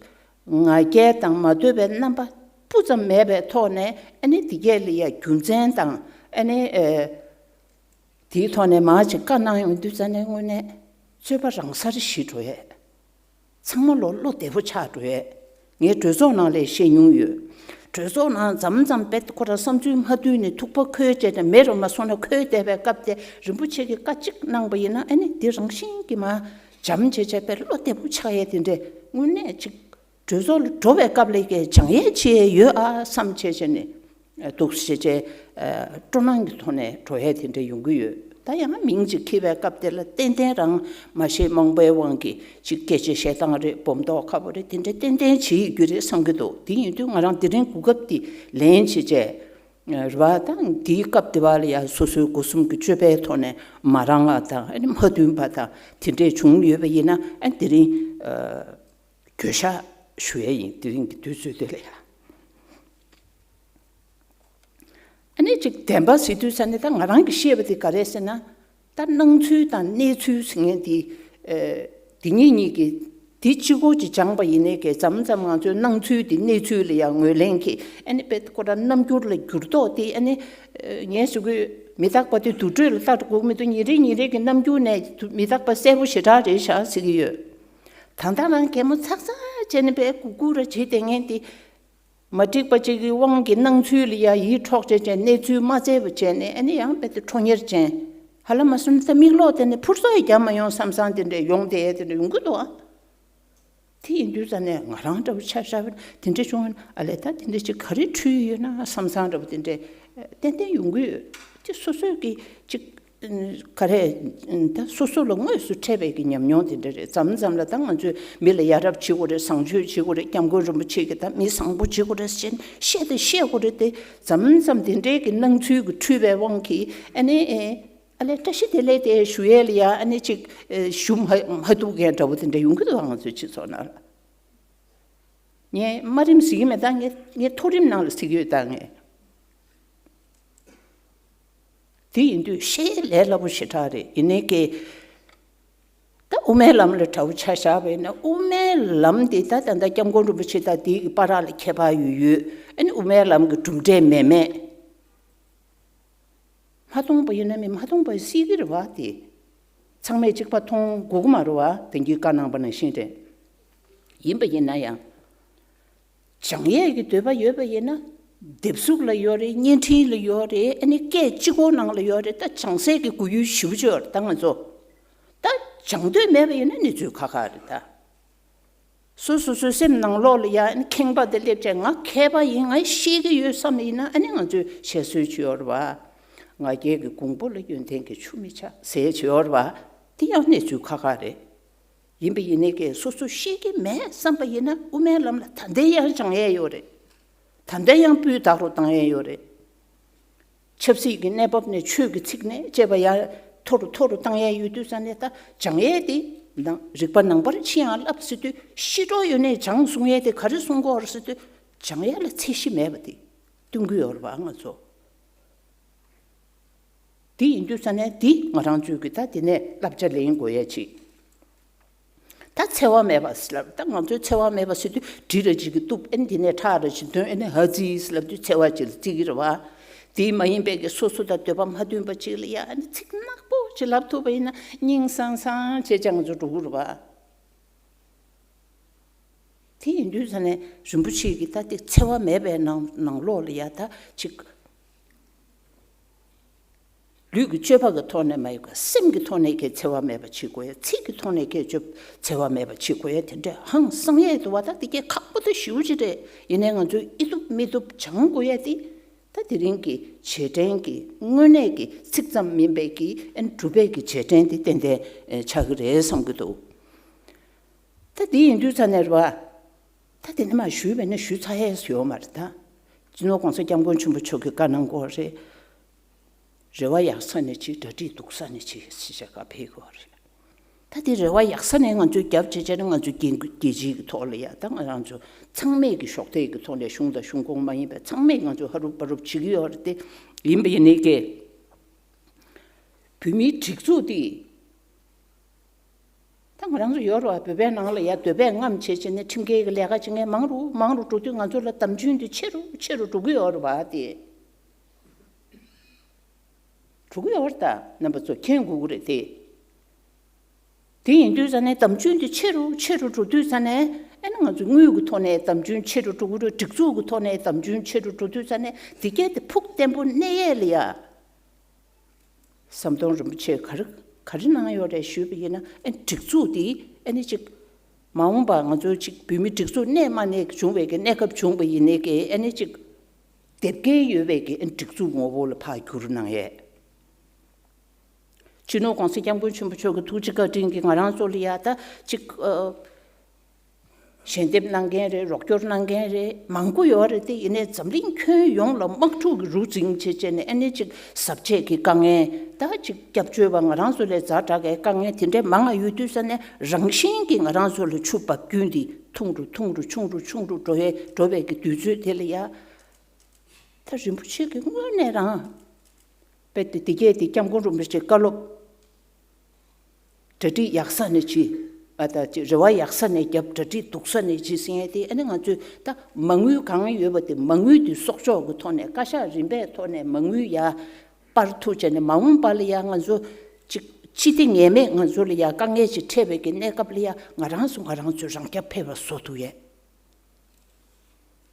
ང་རྒྱལ་དང་མ་འདོད་པའི་རྣམ་པ་སྤུ་ཙམ་མེད་པའི་ཐོག་ནས་ཨ་ནི་དེ་གས་ལ་ཡ་རྒྱུ་མཚན་དང་ཨ་ནི་ཨེ། དེའི་ཐོག་ནས་མ་ཅིག་བཀའ་གནང་ཡོང་དུས་ཙ་ནས་དངོས་གནས་རྩོད་པ་རང་སར་ཞི་འགྲོ་ཡས། ཚང་མ་ལོ་བློ་བདེ་པོ་ཆགས་འགྲོ་ཡས། ངས་གྲོས་ཚོགས་ནང་ལས་བཤད་མྱོང་ཡོད། གྲོས་ཚོགས་ནང་མཚམས་མཚམས་དཔེ་ཁོ་ར་བསམ་ཚུལ་མ་མཐུན་ནས་ཐུག་པ་ཁོལ་བྱས་ཏེ་མེ་རུ་མ་སོང་ན་ཁོལ་བསྡད་པའི་སྐབས་དེ་རིན་པོ་ཆེ་གིས་བཀའ་གཅིག་གནང་པ་ཡིན་ན་ཨ་ནི་འདི་རང་བཞིན་གྱིས་མ་འཇམ་བྱས་བྱས་དཔེ་བློ་བདེ་པོ་ཆགས་ཡས་དེ་འདྲས་དངོས་གནས་ཅིག་གྲོས་ཚོགས་ལ་འགྲོ་བའི་སྐབས་ལ་ཀྱི་སྦྱང་ཡས་བྱེད་ཡས་ཡོད་ཨ་བསམ་བྱས་བྱས་ནས་འདུག་ཟེར་བྱས་སྤྲོ་སྣང་གི་ཐོག་ནས་འགྲོ་ཡས་དེ་འདྲ་ཡོང་གི་ཡོད། ད་ཡང་མིང་ཅིག་འཁྱེར་བའི་སྐབས་དེ་ལ་ཏན་ཏན་རང་མ་ཤེས་རྨོངས་པའི་དབང་གིས་ཅིག་སྐད་ཆ་བཤད་སྟངས་རེད། སྦོམ་ཏོག་ཁ་པོ་རེད། དེ་འདྲ་ཏན་ཏན་བྱེད་ཡོད་རྒྱུ་རེད་བསམ་གྱི་འདུག་དེ་ཡིན་དུས་ང་རང་དེ་རིང་གོ་སྐབས་དེ་ལེན་བྱས་བྱས་རེད་བ། ད་དེའི་སྐབས་དེ་བ་ལ་ཡང་སོ་སོའི་སྒོ་གསུམ་གྱི་སྤྱོད་པའི་ཐོག་ནས་མ་རང་བ་དང་ཨ་ནི་མ་མཐུན་པ་དང་དེ་འདྲས་བྱུང་ཡོད་པ་ཡིན་ན་ཨ་ནི་དེ་རིང་། བརྗོད་བྱ་ཞུ་ཡས་ཡིན། དེ་རིང་གི་དུས་ཚོད་དེ་ལ་ཡ། ཨ་ནི་ཅིག་བདེན་པ་ཟེར་དུས་ཙ་ནས་ད་ང་རང་གིས་ཤེས་པ་དེ་ག་རེད་ཟེར་ན། ད་སྣང་ཚུལ་དང་གནས་ཚུལ་ཟེར་མཁན་དེ། དེ་གཉིས་གཉིས་ཀྱི་དེ་གཅིག་པོ་ཅིག་སྦྱངས་པ་ཡིན་ནའི་གི་མཚམས་མཚམས་ང་ཚོའི་སྣང་ཚུལ་དེ་གནས་ཚུལ་ལ་ཡང་ངོས་ལེན་གྱིས་ཨ་ནི་དཔེ་ཁོ་རང་རྣམ་འགྱུར་ལ་འགྱུར་ལྡོག་དེ་ཨ་ནི། ངས་ཞུ་གི་མི་རྟག་པ་དེ་དུར་ཁྲོད་ལ་ལྟ་དགོས་མི་འདུག་ཉིན་རེ་ཉིན་རེ་གི་རྣམ་འགྱུར་ནས་མི་རྟག་པ་གསལ་པོ་ཞེ་དྲག་རེད་ཤག་ཟེར་གྱི་ཡོད། ད་ལྟ་རང་གད་མོ་ཚག་ཚག་བྱས་ནས་པའི་གུག་གུག་ར་བྱེད་བསྡད་མཁན་དེ། མ་འགྲིག་པ་ཅིག་གི་དབང་གིས་སྣང་ཚུལ་ལ་ཡ་ཡིད་འཕྲོག་བྱས་བྱས་གནས་ཚུལ་མ་བཙལ་བ་བྱས་ནས་ཨ་ནི་ཡང་དཔེ་དེ་ཁྲོ་གཉེར་ཅན། ཧ་ལམ་མ་སོང་ན་ད་མིག་ལོག་དེ་ནས་ཕུར་སོགས་རྒྱག་མ་ཡོང་བསམ་བསམ་དེ་འདྲ་ཡོང་བསྡད་དེ་འདྲ་ཡོང་གི་འདུག་ཨ། དེ་ཡིན་དུས་ཙ་ནས་ང་རང་འདྲ་བོ་ཆ་བཞག་པ་དེ་འདྲ་བྱུང་ཨ་ལས་ད་དེ་འདྲ་ཅིག་ག་རེ་འཁྲུལ་ཡོད་ན་བསམ་བསམ་འདྲ་བོ་དེ་འདྲ་ཏན་ཏན་ཡོང་གི་ཡོད། དེ་སོ་སོས་ཀྱི་ཅིག་ག་རེ་ད་སོ་སོ་ལ་དངོས་སུ་འཕྲད་པའི་གི་ཉམས་མྱོང་དེ་འདྲ་རེད། མཚམས་མཚམས་ལ་ད་ང་ཚོས་མི་ལ་ཡ་རབས་བྱེད་དགོས་རེད། བཟང་སྤྱོད་བྱེད་དགོས་རེད། སྐྱབས་མགོན་རིན་པོ་ཆེ་གི་ད་མི་བཟང་པོ་བྱེད་དགོས་རེད་ཟེར་བཤད་དེ་བཤད་དགོས་རེད་དེ། མཚམས་མཚམས་དེ་འདྲའི་གི་སྣང་ཚུལ་གི་འཁྲུལ་བའི་དབང་གིས་ཨ་ནི། ཨ་ལས་བཀྲ་ཤིས་བདེ་ལེགས་དེ་ཞུ་ཡས་ལ་ཡ་ཨ་ནི་ཅིག་ཨེ་ཞུ་མ་མ་ཐུབ་མཁན་འདྲ་བོ་དེ་འདྲ་ཡོང་གི་འདུག་ང་ཚོའི་སྤྱི་ཚོགས་ནང་ལ། ངས་དམའ་རིམ་ཟེར་གྱི་མེད། ད་ངས་ངས་མཐོ་རིམ་ནང་ལ་ཟེར་གྱི་ཡོད། ད་ངས་དེ་ཡིན་དུས་བཤད་ཡས་ལས་སླ་པོ་ཞེ་དྲག་རེད། ཡིན་ནའི་ཀྱེ། ད་དབུ་མའི་ལམ་ལ་འདྲ་བོ་ཆ་བཞག་པ་ཡིན་ན་དབུ་མའི་ལམ་དེ་ད་ད་ལྟ་སྐྱབས་མགོན་རིན་པོ་ཆེ་དང་དེའི་གི་བར་ལ་ཁྱད་པར་ཡོད་ཡོད། ཨ་ནི་དབུ་མའི་ལམ་གྱི་གྲུབ་འབྲས་མེད་མེད། མ་མཐོང་པ་ཡིན་ན་མི་མ་མཐོང་པ་སྲིད་ཀྱི་རེད་བ་དེ། ཚང་མས་གཅིག་པ་མཐོང་དགོས་ཀྱི་མ་རེད་བ། དེང་གི་བཀའ་གནང་པ་ནང་བཞིན་རེད། ཡིན་པ་ཡིན་ན་ཡང་། སྦྱང་ཡས་ཀྱི་འདོད་པ་ཡོད་པ་ཡིན་ན། དེབ་གཟུགས་ལ་ཡོད་རེད། བརྙན་འཕྲིན་ལ་ཡོད་རེད། ཨ་ནི་སྐད་གཅིག་པོ་ནང་ལ་ཡོད་རེད། ད་སྦྱང་སའི་གི་སྒུལ་ཡུལ་ཞེ་པོ་ཅིག་ཡོད་རེད། ད་ང་ཚོ་ད་སྦྱང་འདོད་མེད་པ་ཡིན་ན་གནས་ཚུལ་ཁག་ཁག་རེད་ད། སོ་སོ་སོའི་སེམས་ནང་ལོགས་ལ་ཡ་ཨ་ནི་ཁེངས་པ་དེ་སླེབས་བྱས་ང་མཁས་པ་ཡིན། ང་ཤེས་ཀྱི་ཡོད་བསམ་ཡིན་ན་ཨ་ནི་ང་ཚོས་བཤད་སྲོལ་ཅིག་ཡོད་རེད་བ། ང་རྒྱལ་གྱི་གོང་བུ་ལ་ཡོན་ཏན་གྱི་ཆུ་མི་ཆགས་ཟེར་ཅིག་ཡོད་རེད་བ། དེ་ཡང་གནས་ཚུལ་ཁག་ཁག་རེད། ཡིན་པ་ཡིན་ནའི་ཀྱེ་སོ་སོ་ཤེས་ཀྱི་མེད་བསམ་པ་ཡིན་ན་དབུ་མའི་ལམ་ལ་ད་ལྟའི་ཡང་སྦྱང་ཡས་ཡོད་རེད། ད་ལྟའི་ཡང་སྤུས་དག་རུ་བཏང་ཡས་ཡོད་རེད། ཆབ་སྲིད་ཀྱི་གནས་བབ་ནས་ཆོས་ཀྱི་ཚིག་ནས་བཅས་པ་ཡར་མཐོ་རུ་མཐོ་རུ་བཏང་ཡས་ཡོད་དུས་ཙ་ནས་ད་སྦྱང་ཡས་དེ་ནང་རིག་པ་ནང་པར་ཕྱིན་ཡང་བསླབ་ཟེར་དུས་ཤེས་གྲོགས་ཡོད་ནས་སྦྱང་གསུང་ཡས་དེ་ག་རེ་གསུང་གི་ཡོད་རེད་ཟེར་དུས་སྦྱང་ཡས་ལ་ཚད་གཞི་མེད་པ་དེ་སྟོན་གྱི་ཡོད་རེད་བ་ང་ཚོ། དེ་ཡིན་དུས་ཙ་ནས་དེ་ང་རང་ཚོས་ཀྱི་ད་དེ་ནས་བསླབ་བྱ་ལེན་དགོས་ཡས་ཅིག་ད་འཚེ་བ་མེད་པ་ཟེར་ལབ། ད་ང་ཚོས་འཚེ་བ་མེད་པ་ཟེར་དུས་གྲི་ར་ཅིག་གིས་གཏུབ། ཨེ་ནི་དེ་ནས་ཁྲག་ར་ཅིག་འདོན། ཨེ་ནི་ཧ་ཙི་ཟེར་ལབ་དུས་འཚེ་བ་ཅིག་ལ་བརྩི་གི་རེད་བ། དེ་མ་ཡིན་པའི་གི་སོ་སོ་དང་འདོད་པ་མ་མཐུན་པ་ཅིག་ལ་ཡ་ཨ་ནི་ཚིག་ནག་པོ་ཅིག་ལབ་ཐུབ་པ་ཡིན་ན་སྙིང་སང་སང་བྱས་ཅིག་ང་ཚོ་འགྲོ་གི་རེད་བ། དེ་ཡིན་དུས་ཙ་ནས་རིན་པོ་ཆེ་གིས་ད་དེ་འཚེ་བ་མེད་པའི་ནང་ནང་ལོགས་ལ་ཡ་ད་ཅིག་ལུས་ཀྱི་སྤྱོད་པ་གི་ཐོག་ནས་མ་ཡིན་པར་སེམས་ཀྱི་ཐོག་ནས་ཀྱི་འཚེ་བ་མེད་པ་བྱེད་དགོས་ཡ། ཚིག་གི་ཐོག་ནས་ཀྱི་སྤྱོད་འཚེ་བ་མེད་པ་བྱེད་དགོས་ཡ། དེ་འདྲ་ཧང་སང་ཡས་འདུག་བ། ད་དེ་གས་ཁག་པོ་ད་ཞེ་པོ་ཅིག་རེད། ཡིན་ནའི་ང་ཚོས་ཨི་ཐུབ་མི་ཐུབ་སྦྱང་དགོས་ཡ་དེ། ད་དེ་རིང་གི་རྗེས་དྲན་གྱི་དངོས་གནས་ཀྱི་ཚིག་ཙམ་མིན་པའི་གི་ཨན་གྲུབ་པའི་གི་རྗེས་དྲན་དེ་ཏན་ཏན་ཆགས་ཀྱི་རེད་བསམ་གྱི་འདུག་ད་དེ་ཡིན་དུས་ཙ་ནས་རེད་བ། ད་དེ་ནས་མ་ཞུས་པས་ན་ཞུས་ཚར་ཡས་ཡོད་མ་རེད་ད། སྤྱི་ནོར་༸གོང་ས་༸སྐྱབས་མགོན་ཆེན་པོ་མཆོག་གིས་བཀའ་གནང་གི་ཡོད་རེད། རེ་བ་ཡག་ས་ནས་བྱེད། གྲ་སྒྲིག་སྡུག་ས་ནས་བྱེད་ཞེས་བྱ་བ་ཕེབས་ཀྱི་ཡོད་རེད། ད་དེ་རེ་བ་ཡག་ས་ནས་ང་ཚོས་རྒྱབ་བྱེད་བྱས་ན་ང་ཚོའི་རྒྱལ་རྒྱལ་སྤྱིའི་གི་ཐོག་ལ་ཡ་ད་ང་རང་ཚོ་ཚང་མས་ཀྱི་གཞོགས་འདེགས་ཀྱི་ཐོག་ནས་གཞུང་དང་གཞུང་ཁོངས་མ་ཡིན་པའི་ཚང་མས་ང་ཚོ་ཧ་རུབ་བ་རུབ་བྱེད་ཀྱི་ཡོད་རེད་དེ། ཡིན་པ་ཡིན་ནའི་གི་བོད་མིའི་སྒྲིག་འཛུགས་དེ། ད་ང་རང་ཚོ་ཡོད་རེད་བ། བོད་པའི་ནང་ལ་ཡ་འདོད་པས་རྔམ་བྱས་བྱས་ནས་ཁྲིམས་འགལ་གྱི་ལས་ཀ་བྱེད་མཁན་མང་རུ་མང་རུ་འགྲོ་དུས་ང་ཚོ་ལ་དམ་ཆུང་དེ་ཆེ་རུ་ཆེ་རུ་འགྲོ་གི་ཡོད་རེད་བ་དེ། འགྲོ་གི་ཡོད་རེད་ད། རྣམ་པ་ཚོ་མཁྱེན་དགོས་ཀྱི་རེད་དེ། དེ་ཡིན་དུས་ཙ་ནས་དམ་ཆུང་དེ་ཆེ་རུ་ཆེ་རུ་འགྲོ་དུས་ཙ་ནས་ཨེ་ན་ང་ཚོ་དངུལ་གྱི་ཐོག་ནས་དམ་ཆུང་ཆེ་རུ་འགྲོ་གི་རེད། སྒྲིག་འཛུགས་ཀྱི་ཐོག་ནས་དམ་ཆུང་ཆེ་རུ་འགྲོ་དུས་ཙ་ནས་དེ་གས་དེ་ཕུགས་བརྟན་པོ་གནས་ཡས་ལ་ཡ། ཟམ་གདོང་རིན་པོ་ཆེས་ག་རེ་ག་རེ་གནང་ཡོད་རེད་ཞུས་པ་ཡིན་ན། ཨེ་སྒྲིག་འཛུགས་འདི་ཨེ་ནི་ཅིག་མ་འོངས་པ་ང་ཚོའི་ཅིག་བོད་མི་སྒྲིག་འཛུགས་གནས་མ་གནས་བྱུང་བའི་གི་གནས་སྐབས་བྱུང་བ་ཡིན་ནའི་གི་ཨེ་ནི་ཅིག་དེབ་སྐྱེལ་ཡོད་པའི་གི་ཨེ་སྒྲིག་འཛུགས་ངོ་བོ་ལ་ཕར་བསྒྱུར་གནང་ཡས། སྤྱི་ནོར་༸གོང་ས་༸སྐྱབས་མགོན་ཆེན་པོ་མཆོག་གི་ཐུགས་རྗེ་བཀའ་དྲིན་གྱིས་ང་རང་ཚོ་ལ་ཡ་ད་ཅིག་ཨ། ཞལ་འདེབས་གནང་མཁན་རེད། རོགས་སྐྱོར་གནང་མཁན་རེད། མང་པོ་ཡོད་རེད་དེ། ཡིན་ནའི་འཛམ་གླིང་ཁྱོན་ཡོངས་ལ་དམག་འཁྲུག་གི་རུ་འཛིང་བྱས་བྱས་ནས་ཨ་ནི་ཅིག་ཟབ་ཆས་ཀྱི་དཀའ་ངལ། ད་ཅིག་སྐྱབས་བཅོལ་བ་ང་རང་ཚོ་ལས་ཛ་དྲག་གི་དཀའ་ངལ་དེ་འདྲའི་མང་ང་ཡོད་དུས་ཙ་ནས་རང་བཞིན་གྱིས་ང་རང་ཚོ་ལ་ཆུ་འབབ་རྒྱུན་འདི་ཐུང་རུ་ཐུང་རུ་ཆུང་རུ་ཆུང་རུ་འགྲོ་བའི་འགྲོ་བའི་གི་དུས་ཚོད་དེ་ལ་ཡ། ད་རིན་པོ་ཆེ་གིས་དངོས་གནས་རང་དཔེ་དེ་དེ་གས་དེ་སྐྱབས་མགོན་རིན་པོ་ཆེའི་བཀའ་སློབ། གྲ་སྒྲིག་ཡག་ས་ནས་བྱེད། ཨ་ད་ཅིག་རེ་བ་ཡག་ས་ནས་རྒྱབ། གྲ་སྒྲིག་སྡུག་ས་ནས་བྱེད་ཟེར་མཁན་དེ་ཨ་ནི་ང་ཚོས་ད་མ་དངུལ་གང་ཡོད་པ་དེ་མ་དངུལ་དེ་གསོག་འཇོག་གི་ཐོག་ནས་བཀའ་ཤག་རིམ་པའི་ཐོག་ནས་མ་དངུལ་ཡར་སྤར་ཐུབ་བྱས་ནས། མ་འོངས་པ་ལ་ཡ་ང་ཚོ་ཅིག་སྤྱི་བདེ་ངེས་མེད་ང་ཚོ་ལ་ཡ་དཀའ་ངལ་ཅིག་འཕྲད་པའི་གི་གནས་སྐབས་ལ་ཡ་ང་རང་ཚོ་ང་རང་ཚོས་རང་སྐྱོབ་ཕེབས་པ་བཟོ་ཐུབ་ཡས།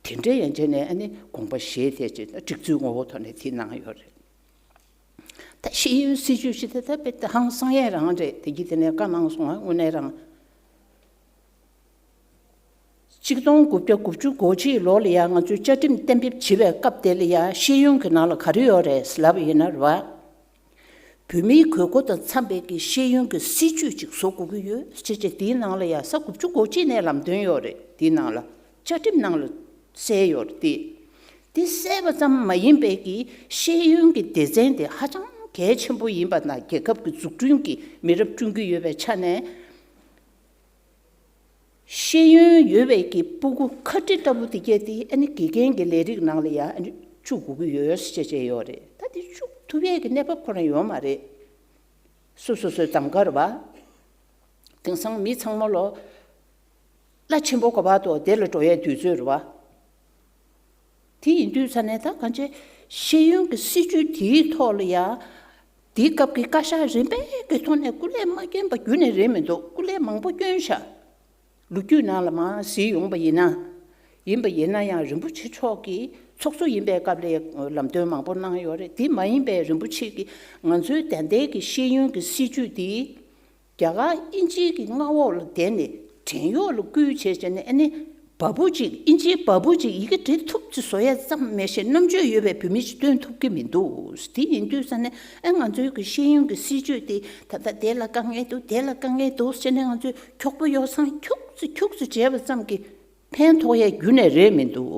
དེ་འདྲའི་ཡན་ཆད་ནས་ཨ་ནི་དགོངས་པ་བཞེས་ཏེ་ཅིག་སྒྲིག་འཛུགས་ངོ་བོ་ཐོག་ནས་དེ་གནང་ཡོད་རེད། ད་ཤེས་ཡོན་སྲིད་བྱུས་ཞིག་དེ་ད་དཔེ་ད་ཧང་སང་ཡས་རང་རེད། དེ་གི་དེ་ནས་བཀའ་གནང་སོང་ང་། དངོས་གནས་རང་གཅིག་སྟོང་དགུ་བརྒྱ་དགུ་བཅུ་གོ་གཅིག་ལོ་ལ་ཡ་ང་ཚོས་བཅའ་ཁྲིམས་གཏན་འབེབས་བྱེད་པའི་སྐབས་དེ་ལ་ཡ་ཤེས་ཡོན་གྱི་ནང་ལ་ག་རེ་ཡོད་རེད་ལབ་པ་ཡིན་ན་རེད་བ། བོད་མིའི་དགོས་མཁོ་དང་འཚམ་པའི་གི་ཤེས་ཡོན་གྱི་སྲིད་བྱུས་ཅིག་བཟོ་དགོས་ཀྱི་ཡོད་ཅེས་བྱས། དེའི་ནང་ལ་ཡ་ས་དགུ་བཅུ་གོ་གཅིག་ནས་ལམ་སྟོན་ཡོད་རེད། དེའི་ནང་ལ་བཅའ་ཁྲིམས་ནང་ལ་གསལ་ཡོད་རེད་དེ། དེ་གསལ་བ་ཙམ་མ་ཡིན་པའི་གི་ཤེས་ཡོན་གྱི་སྡེ་ཚན་དེ་ཧ་ཅང་གལ་ཆེན་པོ་ཡིན་པ་དང་། རྒྱལ་ཁབ་ཀྱི་འཛུགས་སྐྲུན་གྱི་མི་རབས་བསྐྲུན་གྱི་ཡོད་པའི་ཆ་ནས། ཤེས་ཡོན་ཡོད་པའི་གི་སྤུ་གུ་ཁ་དཀྲི་ལྟ་བུ་དེ་གས་དེ་ཨ་ནི་དགེ་རྒན་གྱི་ལས་རིགས་ནང་ལ་ཡ་ཨ་ནི་བཅུག་དགོས་ཀྱི་ཡོད་ཟེར་བྱས་བྱས་ཡོད་རེད། ད་དེ་བཅུག་ཐུབ་ཡས་ཀྱི་གནས་བབ་ཁོ་རང་ཡོད་མ་རེད། སོ་སོ་སོའི་གདམ་ག་རེད་བ། དེང་སང་མི་ཚང་མ་ལོ་གླ་ཆེན་པོ་ག་པར་འདུག་དེ་ལ་འགྲོ་ཡས་དུས་ཚོད་རེད་བ། དེ་ཡིན་དུས་ཙ་ནས་ད་གང་ཅི་ཤེས་ཡོན་གྱི་སྲིད་བྱུས་དེའི་ཐོག་ལ་ཡ། དེའི་སྐབས་ཀྱི་བཀའ་ཤག་རིམ་པས་ཀྱི་ཐོག་ནས་སྐུ་ལས་མ་བསྐྱོན་པ་རྒྱུན་ནས་རེད་མི་འདུག་སྐུ་ལས་མང་པོ་བསྐྱོན་ཤག་ལོ་རྒྱུས་ནང་ལ་མར་གཟིགས་ཡོང་པ་ཡིན་ན། ཡིན་པ་ཡིན་ན་ཡང་རིན་པོ་ཆེ་མཆོག་གིས་ཚོགས་གཙོ་ཡིན་པའི་སྐབས་ལ་ལམ་སྟོན་མང་པོ་གནང་ཡོད་རེད། དེ་མ་ཡིན་པའི་རིན་པོ་ཆེ་གིས་ང་ཚོའི་ད་ལྟའི་གི་ཤེས་ཡོན་གྱི་སྲིད་བྱུས་དེ། རྒྱ་གར་དབྱིན་ཇིའི་གི་མངའ་འོག་ལ་བསྡད་ནས་བྲན་གཡོག་ལ་བསྐུལ་བྱས་བྱས་ནས་ཨ་ནི་བ་སྤུ་གཅིག་དབྱིན་ཇིའི་བ་སྤུ་གཅིག་ཡི་གེ་འབྲི་ཐུབ་ཅིག་བཟོ་ཡ་ཙམ་མ་ཟད་རྣམ་དཔྱོད་ཡོད་པའི་བོད་མི་ཞིག་སྟོན་ཐུབ་ཀྱི་མི་འདུག་དེ་ཡིན་དུས་ཙ་ནས་ཨ་ང་ཚོའི་གི་ཤེས་ཡོན་གྱི་སྲིད་བྱུས་དེ་ད་ལྟ་དེ་ལ་དཀའ་ངལ་འདུག་དེ་ལ་དཀའ་ངལ་འདུག་ཟེར་ནས་ང་ཚོས་འཁྱོག་པོ་ཡོ་བསྲང་འཁྱུག་ཙི་འཁྱུག་ཙི་བྱས་པ་ཙམ་གྱིས་ཕན་ཐོགས་ཡ་རྒྱུན་ནས་རེད་མི་འདུག་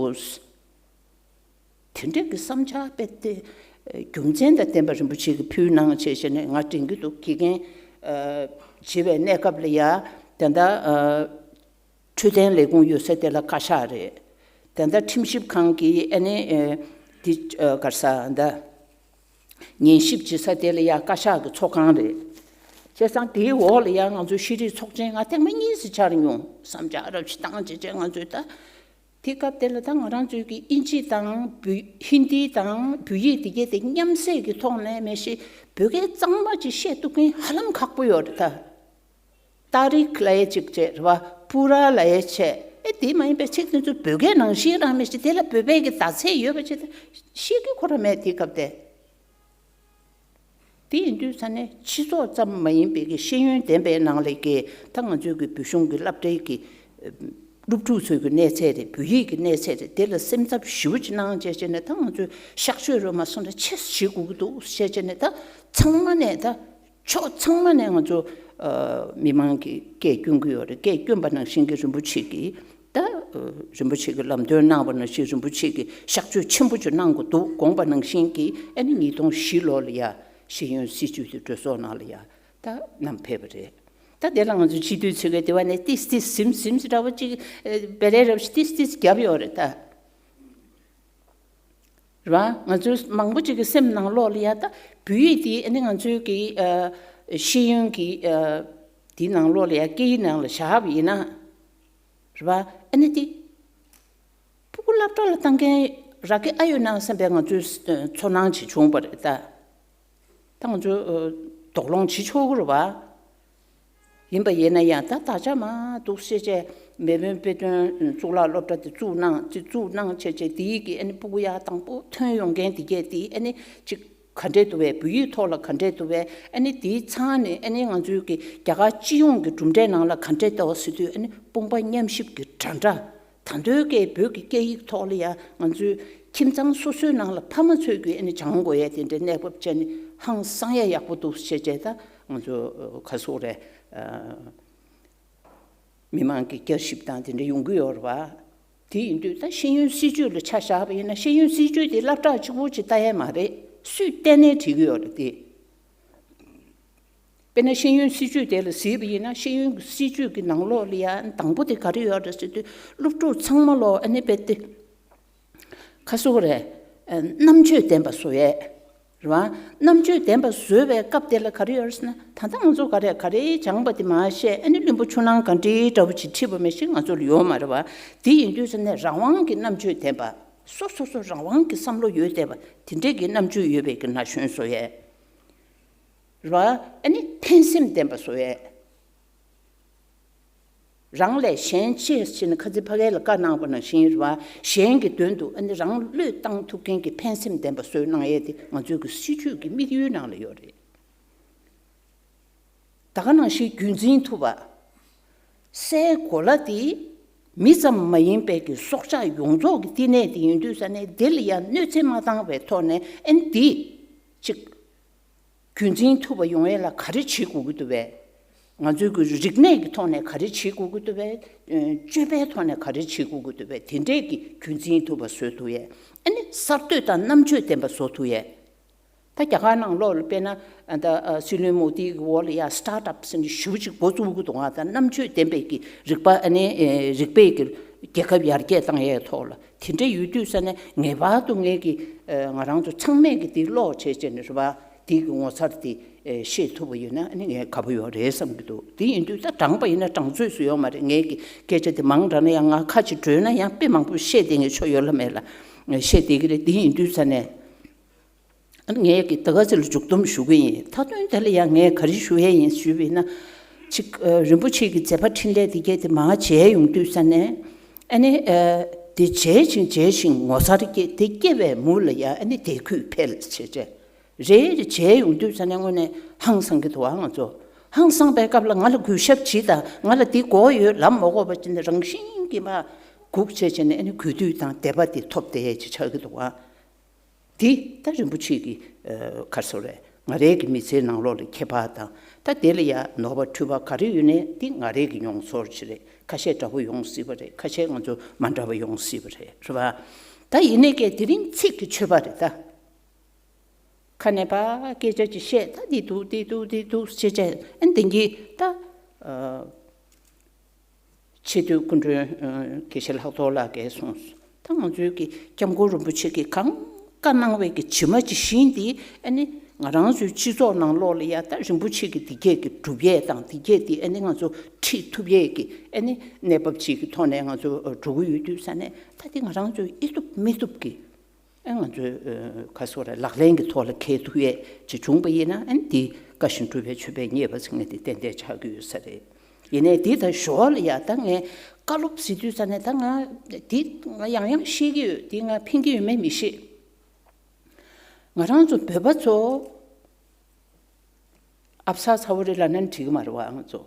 དེ་འདྲ་གི་བསམ་འཆར་དཔེ་དེ་རྒྱུ་མཚན་དང་ལྡན་པ་རིན་པོ་ཆེ་གིས་ཕུལ་གནང་བྱས་བྱས་ནས་ང་དྲན་གྱི་འདུག་དགེ་རྒན་བྱེད་པའི་གནས་སྐབས་ལ་ཡ་ད་ལྟ་འཕྲོད་བསྟེན་ལས་ཁུངས་ཡོད་ས་དེ་ལ་བཀའ་ཤག་རེད། ད་ལྟ་ཁྲིམས་ཞིབ་ཁང་གི་ཨ་ནི་དེ་ག་རེ་ཟ་ད། ཉན་ཞིབ་བྱེད་ས་དེ་ལ་ཡ་བཀའ་ཤག་གི་ཚོགས་ཁང་རེད། བྱས་ཙང་དེའི་འོག་ལ་ཡང་ང་ཚོ་ཤེས་རིག་ཚོགས་ཆེན་ང་ཐེངས་མ་གཉིས་སུ་བཅར་མྱོང་། བསམ་འཆར་རབ་ཞིག་བཏང་བྱས་བྱས་ང་ཚོས་ད། དེ་སྐབས་དེ་ལ་ད་ང་རང་ཚོའི་གི་ཨིན་ཇི་དང་བོད་ཧིན་དི་དང་བོད་ཡིག་དེ་གས་དེ་མཉམ་བསྲེས་ཀྱི་ཐོག་ནས་མེ་ཤི་བོད་སྐད་གཙང་མ་ཅིག་བཤད་ཐུབ་མཁན་ཧ་ལམ་ཁག་པོ་ཡོད་རེད་ད། ཏཱ་རིག་ལབ་ཡས་ཅིག་བྱས་རེད་བ། པུ་ར་ལབ་ཡས་བྱས། ཨེ་དེ་མ་ཡིན་པའི་ཚིག་དེ་ཚོ་བོད་སྐད་ནང་བཞིན་རང་མེད་ཅིག་དེ་ལ་བོད་པའི་གི་བརྡ་ཚད་ཡོད་པ་ཅིག་ད་ཤེས་ཀྱི་ཁོ་རང་མེད་དེ་སྐབས་དེ། དེ་ཡིན་དུས་ས་ནས་སྤྱི་ཚོགས་ཙམ་མ་ཡིན་པའི་གི་ཤེས་ཡོན་ལྡན་པའི་ནང་ལས་ཀྱི་ད་ང་ཚོའི་གི་བོད་གཞུང་གི་སློབ་གྲྭའི་གི་སློབ་ཕྲུག་ཚོའི་གི་གནས་ཚད་རེད། བོད་ཡིག་གི་གནས་ཚད་རེད། དེ་ལ་སེམས་འཚབ་ཞེ་པོ་ཅིག་གནང་བྱས་བྱས་ནས་ད་ང་ཚོས་གཤག་བཅོས་རུ་མ་སོང་ན་ཆེ་བྱེད་དགོས་ཀྱི་འདུག་བྱས་བྱས་ནས་ད་ཚང་མ་ནས་ད། ཕྱོགས་ཚང་མ་ནས་ང་ཚོ་ཨ་མི་མང་གི་སྐད་སྐྱོན་གྱི་ཡོད་རེད། སྐད་སྐྱོན་པ་ནང་བཞིན་གྱི་རིན་པོ་ཆེ་གིས་ད་ཨ་རིན་པོ་ཆེ་གིས་ལམ་སྟོན་གནང་བ་ནང་བཞིན་རིན་པོ་ཆེ་གིས་གཤག་བཅོས་ཆེན་པོ་ཅིག་གནང་དགོས་འདུག་དགོངས་པ་ནང་བཞིན་གྱི་ཨ་ནི་ཉིས་སྟོང་བཞི་ལོ་ལ་ཡ་ཤེས་ཡོན་སྲིད་བྱུས་དེ་གྲོས་ཚོགས་ནང་ལ་ཡ་ད་བསྣམས་ཕེབས་པ་རེད། ད་དེ་ལ་ང་ཚོ་སྤྱི་འཐུས་ཚོས་གི་དེ་བ་ནས་ཏིས་ཏིས་ཟིམ་ཟིམ་ཟེར་འདྲ་བོ་ཅིག་ཨ་བེ་རེ་རབ་ཞིག་ཏིས་ཏིས་བརྒྱབ་ཡོད་རེད་ད། རེད་བ། ང་ཚོའི་མང་པོ་ཅིག་གི་སེམས་ནང་ལོགས་ལ་ཡ་ད་བོད་ཡིག་འདི་ཨ་ནི་ང་ཚོའི་གི་ཨ་ཤེས་ཡོན་གྱི་ཨ་འདི་ནང་ལོགས་ལ་ཡ་སྐད་ཡིག་ནང་ལ་བཞག་པ་ཡིན་ན། རེད་བ། ཨ་ནི་འདི་ཕྲུ་གུ་སློབ་གྲྭ་ལ་བཏང་མཁན་རག་གི་ཨ་ཡོད་ན་བསམ་པའི་ང་ཚོའི་ཚོར་སྣང་ཅིག་བྱུང་བ་རེད་ད། ད་ང་ཚོས་ཨ་དོགས་སློང་བྱེད་ཆོག་གི་རེད་བ། ཡིན་པ་ཡིན་ན་ཡང་ད་ད་ཆ་མ་འདུག་སེ་བྱས་མེས་དབོན་དཔེ་སྟོན་གཙུག་ལག་སློབ་གྲྭ་དེ་བཙུགས་གནང་ཅི་བཙུགས་གནང་བྱས་བྱས་དེའི་གི་ཨ་ནི་སྤུ་གུ་ཡག་དང་པོ་ཐོན་ཡོང་མཁན་དེ་གས་དེ་ཨ་ནི་ཅིག་ག་འདྲས་འདུག་བས། བོད་ཡིག་ཐོག་ལ་ག་འདྲས་འདུག་བས། ཨ་ནི་དེའི་ཚང་ནས་ཨ་ནི་ང་ཚོའི་གི་རྒྱ་གར་སྤྱི་ཡོངས་ཀྱི་གྲུབ་འབྲས་ནང་ལ་ག་འདྲས་འདུག་ཟེར་དུས་ཨ་ནི་དཔུང་པ་མཉམ་གཤིབ་ཀྱི་འདྲ་འདྲ། ད་དུང་སྐད་བོད་ཀྱི་སྐད་ཡིག་ཐོག་ལ་ཡང་ང་ཚོའི་ཁྱིམ་ཚང་སོ་སོའི་ནང་ལ་ཕ་མ་ཚོས་ཀྱིས་ཨ་ནི་སྦྱང་དགོས་ཡ་དེ་འདྲའི་གནས་བབ་ཅན་ནི་ཧང་སང་ཡ་ཡག་པོ་འདུག་ཞེས་བྱས་ད་ང་ཚོ་ག་སོག་རེད། མི་མང་གི་བསྐྱར་ཞིབ་དང་དེ་འདྲ་ཡོང་གི་ཡོད་རེད་བ། དེ་ཡིན་དུས་ད་ཤེས་ཡོན་སྲིད་བྱུས་ལ་ཆ་བཞག་པ་ཡིན་ན་ཤེས་ཡོན་སྲིད་བྱུས་དེ་སློབ་གྲྭ་གཅིག་པོ་ཅིག་ལྟ་ཡ་མ་རེད། སུས་བལྟས་ནའི་འགྲིག་གི་ཡོད་རེད་དེ། དཔེར་ན་ཤེས་ཡོན་སྲིད་བྱུས་དེ་ལ་གཟིགས་པ་ཡིན་ན་ཤེས་ཡོན་གྱི་སྲིད་བྱུས་ཀྱི་ནང་ལོགས་ལ་ཡང་དང་པོ་དེ་ག་རེ་ཡོད་རེད་ཟེར་དུས་སློབ་ཕྲུག་ཚང་མ་ལོ་ཨ་ནི་དཔེ་དེ་ཁ་སོ་རེད། རྣམ་དཔྱོད་ལྡན་པ་བཟོ་ཡས་རེད་བ། རྣམ་དཔྱོད་ལྡན་པ་བཟོ་བའི་སྐབས་དེ་ལ་ག་རེ་ཡོད་རེད་ཟེར་ན་ད་ལྟ་ང་ཚོ་ག་རེ་ག་རེ་སྦྱངས་པ་དེ་མ་བཤད་ཨ་ནི་བླུན་པོ་ཆུ་ནང་ག་འདྲའི་འདྲ་བོ་ཅིག་ཁྲིད་པ་མི་ཤེས་ང་ཚོ་ལ་ཡོད་མ་རེད་བ། དེ་ཡིན་དུས་ཟེར་ནས་རང་དབང་གི་རྣམ་དཔྱོད་ལྡན་པ་སོ་སོ་སོ་རང་དབང་གི་བསམ་བློ་ཡོད་བསྡད་པ་དེ་འདྲས་ཀྱི་རྣམ་དཔྱོད་ཡོད་པའི་གི་ན་གཞོན་བཟོ་ཡས། རེད་བ། ཨ་ནི་ཕན་སེམས་ལྡན་པ་བཟོ་ཡས། རང་ལས་གཞན་གཅེས་ཞེས་ནས་ཁ་ཚིག་ཕ་གི་ལ་བཀའ་གནང་བ་ནང་བཞིན་རེད་བ། གཞན་གྱི་དོན་དུ་ཨ་ནི་རང་བློས་བཏང་ཐུབ་མཁན་གྱི་ཕན་སེམས་ལྡན་པ་བཟོས་གནང་ཡས་དེ་ང་ཚོའི་གི་སྲིད་བྱུས་ཀྱི་དམིགས་ཡུལ་ནང་ལ་ཡོད་རེད། ད་ག་ནང་བཞིན་རྒྱུན་འཛིན་ཐུབ་པ། སའི་གོ་ལ་དེ་མི་ཙམ་མ་ཡིན་པའི་གི་སྲོག་ཆགས་ཡོངས་རྫོགས་ཀྱི་བསྟི་གནས་དེ་ཡིན་དུས་ས་ནས་དེ་ལ་ཡང་གནོད་འཚེ་མ་བཏང་བའི་ཐོག་ནས་ཨ་ནི་དེ་གཅིག་རྒྱུན་འཛིན་ཐུབ་པ་ཡོང་ཡས་ལ་ག་རེ་བྱེད་དགོས་ཀྱི་འདུག་བས། ང་ཚོའི་གི་རིག་གནས་ཀྱི་ཐོག་ནས་ག་རེ་བྱེད་དགོས་ཀྱི་འདུག་བས། སྤྱོད་པའི་ཐོག་ནས་ག་རེ་བྱེད་དགོས་ཀྱི་འདུག་བས། དེ་འདྲས་ཀྱི་རྒྱུན་འཛིན་ཐུབ་པ་བཟོ་ཐུབ་ཡས། ཨ་ནི་གསར་གཏོད་དང་རྣམ་དཔྱོད་ལྡན་པ་བཟོ་ཐུབ་ཡས། ད་རྒྱ་གར་ནང་ལོགས་ལ་དཔེར་ན་ད་སྲིད་བློན་མོ་དིའི་གི་འོག་ལ་ཡ་སི་ཊར་ཊི་ཨབ་ཟེར་ནས་ཞེ་པོ་ཅིག་འགོ་བཙུགས་ཀྱི་འདུག་ང་ད་རྣམ་དཔྱོད་ལྡན་པའི་གི་རིག་པ་ཨ་ནི་རིག་པའི་གི་རྒྱལ་ཁབ་ཡར་རྒྱས་བཏང་ཡས་ཐོག་ལ། དེ་འདྲ་ཡོད་དུས་ས་ནས་ངེས་པར་དུ་ངས་ཀྱི་ང་རང་ཚོ་ཚང་མས་ཀྱི་དེ་ཀློག་བྱས་བྱས་ནས་རེད་བ། དེ་གི་ངོ་མཚར་དེ་ཤེས་ཐུབ་པ་ཡོད་ན་ཨ་ནི་ངས་དགའ་པོ་ཡོད་རེད་བསམ་གྱི་འདུག་དེ་ཡིན་དུས་ད་དྲངས་པ་ཡིན་ན་དྲངས་ཚོད་སུ་ཡོད་མ་རེད། ངས་ཀྱི་སྐད་ཆ་དེ་མང་དྲགས་ན་ཡང་ང་ཁ་ཅིག་བྲོས་ན་ཡང་དཔེ་མང་པོ་བཤད་བསྡད་ངས་ཆོ་ཡོད་ལ་མེད་ལ་བཤད་བསྡད་ཀྱི་རེད། དེ་ཡིན་དུས་ས་ནས་ཨ་ནི་ངས་ཀྱི་ད་ག་ཚོད་ལ་མཇུག་སྡོམ་ཞུ་གི་ཡིན། མཐའ་དོན་དེ་ལ་ཡང་ངས་ག་རེ་ཞུ་ཡས་ཡིན་ཞུས་པ་ཡིན་ན། ཅིག་རིན་པོ་ཆེ་གི་མཛད་པ་འཕྲིན་ལས་དེ་གས་དེ་མར་མཇལ་ཡོང་དུས་ས་ནས་ཨ་ནི་དེ་མཇལ་ཞིང་མཇལ་ཞིང་ངོ་མཚར་སྐྱེ་དེ་སྐྱེ་བའི་མུ་ལ་ཡ་ཨ་ནི་དད་གུས་འཕེལ་བྱས་བྱས་རེ་རེ་མཇལ་ཡོང་དུས་ས་ནས་དངོས་གནས་ཧང་སང་གི་འདུག་ཨ། ང་ཚོ་ཧང་སང་པའི་སྐབས་ལ་ང་ལ་གུས་ཞབས་བྱེད་དང་ང་ལ་འདི་དགོས་ཡོད་ལབ་མ་དགོས་པ་ཅིག་ནས་རང་བཞིན་གྱིས་མར་སྒུག་བྱས་བྱས་ནས་ཨ་ནི་གུས་འདུད་དང་དད་པ་དེ་ཐོབ་བསྡད་ཡས་ཅིག་ཆགས་ཀྱི་འདུག་ཨ། འདི་ད་རིན་པོ་ཆེ་གི་ཨ་ག་རེ་ཟེར་རེད། ང་རའི་གི་མི་ཚེའི་ནང་ལོགས་ལ་ཁྱད་པར་དང་ད་དེ་ལ་ཡ་ནོར་བ་འཁྲུལ་པ་ག་རེ་ཡོད་ནའི་འདི་ང་རའི་གི་མྱོང་ཚོར་ཅིག་རེད། ཁ་ཤས་འདྲ་པོ་ཡོང་སྲིད་པ་རེད། ཁ་ཤས་ང་ཚོ་མ་འདྲ་བ་ཡོང་སྲིད་པ་རེད། རེད་བ། ད་ཡིན་ནའི་ཀྱེ་དེ་རིང་ཚིག་གི་མཆོད་པ་རེད་ད། ཁ་ནས་ཕར་སྐད་ཆ་ཅིག་བཤད་ད་འདི་འདུག་འདི་འདུག་འདི་འདུག་ཅེས་བྱས་ཨ་འདི་གི་ད། ཆེས་མཐོའི་སྐུ་མགྲོན་དགེ་བཤེས་ལྷག་རྡོར་ལགས་ཀྱིས་གསུངས་སོང་། ད་ང་ཚོའི་གི་སྐྱབས་མགོན་རིན་པོ་ཆེ་གིས་གང་བཀའ་གནང་བའི་གི་ཇི་མ་ཇི་བཞིན་དེ་ཨ་ནི་ ང་རང་ཚོའི་སྤྱི་ཚོགས་ནང་ལོགས་ལ་ཡ་ད་རིན་པོ་ཆེ་གི་འདི་སྐད་ཀྱི་སྒྲུབ་ཡས་དང་འདི་སྐད་འདི་ཨ་ནི་ང་ཚོ་ཁྲིད་ཐུབ་ཡས་ཀྱི་ཨ་ནི་གནས་བབ་ཅིག་གི་ཐོག་ནས་ང་ཚོ་འགྲོ་གི་ཡོད་དུས་ས་ནས་ད་འདི་ང་རང་ཚོས་ཨེ་ཐུབ་མི་ཐུབ་ཀྱི་ཨ་ང་ཚོས་ག་སོ་ར་ལག་ལེན་གྱི་ཐོག་ལ་འཁེལ་ཐུབ་ཡས་ཅིག་བྱུང་པ་ཡིན་ན་ཨ་ནི་འདི་བཀའ་བཞིན་སྒྲུབ་པའི་མཆོད་པས་མཉེས་པ་ཟེར་མཁན་འདི་ཏན་ཏན་ཆགས་ཀྱི་ཡོད་ས་རེད། ཡིན་ནའི་འདི་ད་ཞོར་ལ་ཡ་ད་ངས་བཀའ་སློབ་ཟེར་དུས་ས་ནས་ད་ང་འདི་ང་ཡང་ཡང་བཤད་ཀྱི་ཡོད། འདི་ང་ཕན་གྱི་ཡོད་མེད་མི་ཤེས། ང་རང་ཚོ་བོད་པ་ཚོ་ཨབ་སར་ཚ་བོ་རེད་ལབ་ན་འགྲིག་གི་མ་རེད་བ། ང་ཚོ་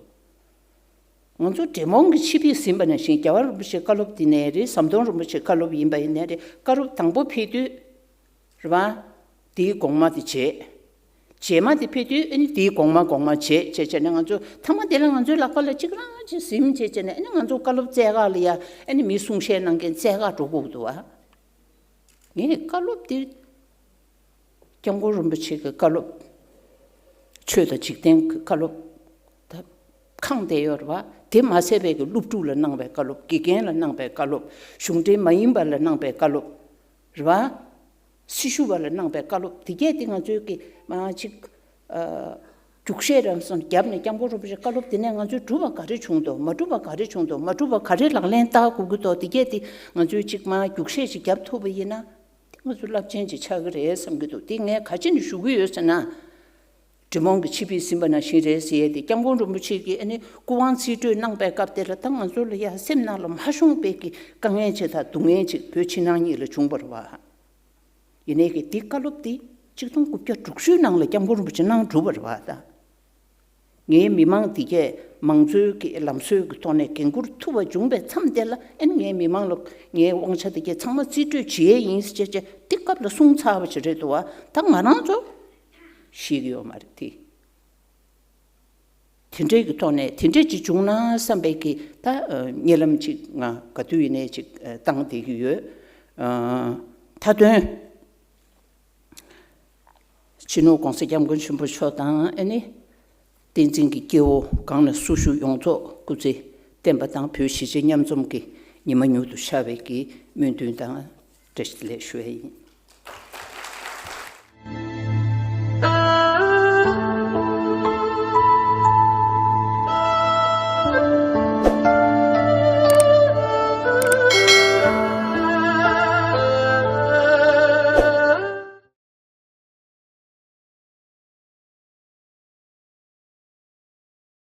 ང་ཚོ་འབྲས་སྤུངས་ཀྱི་ཆིབས་ཡིག་ཟིན་པ་ནང་བཞིན་རྒྱལ་བ་རིན་པོ་ཆེའི་བཀའ་སློབ་འདི་ནས་རེད། ཟམ་གདོང་རིན་པོ་ཆེའི་བཀའ་སློབ་ཡིན་པ་ཡིན་ནའི་རེད། བཀའ་སློབ་དང་པོ་ཕེབས་དུས་རེད་བ། དེའི་གོང་མ་དེ་བརྗེད། རྗེས་མ་དེ་ཕེབས་དུས་ཨ་ནི་དེའི་གོང་མ་གོང་མ་བརྗེད་བྱས་བྱས་ནས་ང་ཚོ་མཐའ་མ་དེ་ལ་ང་ཚོའི་ལག་པ་ལ་གཅིག་རང་གཅིག་ཟིན་བྱས་བྱས་ནས་ཨ་ནི་ང་ཚོ་བཀའ་སློབ་བཙལ་ག་ལ་ཡ་ཨ་ནི་མི་གསུང་བཤད་གནང་མཁན་བཙལ་ག་འགྲོ་དགོས་འདུག་བ། ངས་བཀའ་སློབ་དེ་སྐྱབས་མགོན་རིན་པོ་ཆེ་གི་བཀའ་སློབ། ཆོས་དང་འཇིག་རྟེན་གྱི་བཀའ་སློབ། ད་ཁེངས་བསྡད་ཡོད་རེད་བ། དེ་མ་ཟད་པའི་གི་སློབ་ཕྲུག་ལ་གནང་བའི་བཀའ་སློབ། དགེ་རྒན་ལ་གནང་བའི་བཀའ་སློབ། གཞུང་འབྲེལ་མ་ཡིན་པ་ལ་གནང་བའི་བཀའ་སློབ་རེད་བ། སྲི་ཞུ་བ་ལ་གནང་བའི་བཀའ་སློབ་དེ་གས་དེ་ང་ཚོའི་གི་མ་ཅིག་ཨ། རྒྱུགས་བཤད་རང་སོང་བརྒྱབ་ནས་སྐྱབས་མགོན་རིན་པོ་ཆེ་བཀའ་སློབ་དེ་ནས་ང་ཚོས་གྲུབ་པ་ག་རེ་བྱུང་འདུག་མ་གྲུབ་པ་ག་རེ་བྱུང་འདུག་མ་གྲུབ་པ་ག་རེ་ལག་ལེན་བསྟར་དགོས་ཀྱི་འདུག་དེ་གས་དེ་ང་ཚོས་ཅིག་མ་རྒྱུགས་བཤད་ཅིག་བརྒྱབ་ཐུབ་པ་ཡིན་ན་དེ་ང་ཚོ་རླབས་ཆེན་ཅིག་ཆགས་ཀྱི་རེད་བསམ་གྱི་འདུག་དེ་ངས་ག་ཅི་ནས་ཞུ་གི་ཡོད་ཟེར་ན། འབྲི་མོང་གི་ཆིབས་ཡིག་ཟིན་པ་ནང་བཞིན་རེད་ཟེར་ཡས་དེ་སྐྱབས་མགོན་རིན་པོ་ཆེ་གིས་ཨ་ནི་སྐུ་དབང་རྩིས་སྤྲོད་གནང་པའི་སྐབས་དེ་ལ་ད་ང་ཚོ་ལ་ཡ་སེམས་ནང་ལ་མ་ཤོང་པའི་གི་དཀའ་ངལ་ཅིག་དང་སྡུག་བསྔལ་ཅིག་བོད་ཕྱི་ནང་གཉིས་ལ་བྱུང་བ་རེད་བ། ཡིན་ནའི་གི་འདི་བཀའ་སློབ་འདི་ཆིག་སྟོང་དགུ་བརྒྱ་དྲུག་ཅུའི་ནང་ལ་སྐྱབས་མགོན་རིན་པོ་ཆེ་གནང་གྲུབ་པ་རེད་བ་ད། ངའི་མི་མང་འདི་གས་མང་གཙོའི་གི་ལམ་སྲོལ་གི་ཐོག་ནས་འགན་འཁུར་ཐུབ་པ་བྱུང་པའི་མཚམས་དེ་ལ་ཨ་ནི་ངའི་མི་མང་ལ་ངའི་དབང་ཆ་འདི་གས་ཚང་མ་རྩིས་སྤྲོད་བྱེད་ཡས་ཡིན་ཟེར་བྱས་བྱས་འདི་སྐབས་ལ་གསུངས་ཚར་བ་ཞིག་རེད་འདུག་བ། ད་ང་རང་ཚོ་ཤེས་ཀྱི་ཡོད་མ་རེད་དེ། དེ་འདྲའི་གི་ཐོག་ནས་དེ་འདྲས་ཅིག་བྱུང་ན་བསམ་པའི་གི་ད་ཨ་གཉིད་ལམ་ཅིག་ང་ག་དུས་ཡིན་ནའི་ཅིག་ཨ་བཏང་བསྡད་ཀྱི་ཡོད། ཨ་མཐའ་དོན་སྤྱི་ནོར་༸གོང་ས་༸སྐྱབས་མགོན་ཆེན་པོ་མཆོག་དང་ཨ་ནི་བསྟན་འཛིན་གྱི་སྐྱེ་བོ་གང་ལ་སུ་བཞུགས་ཡོངས་རྫོགས་སྐུ་ཚེ་བརྟན་པ་དང་བོད་གཞིས་བྱེས་མཉམ་འཛོམས་ཀྱི་ཉི་མ་མྱུར་དུ་ཤར་བའི་གི་སྨོན་འདུན་དང་བཀྲ་ཤིས་བདེ་ལེགས་ཞུ་ཡས་ཡིན།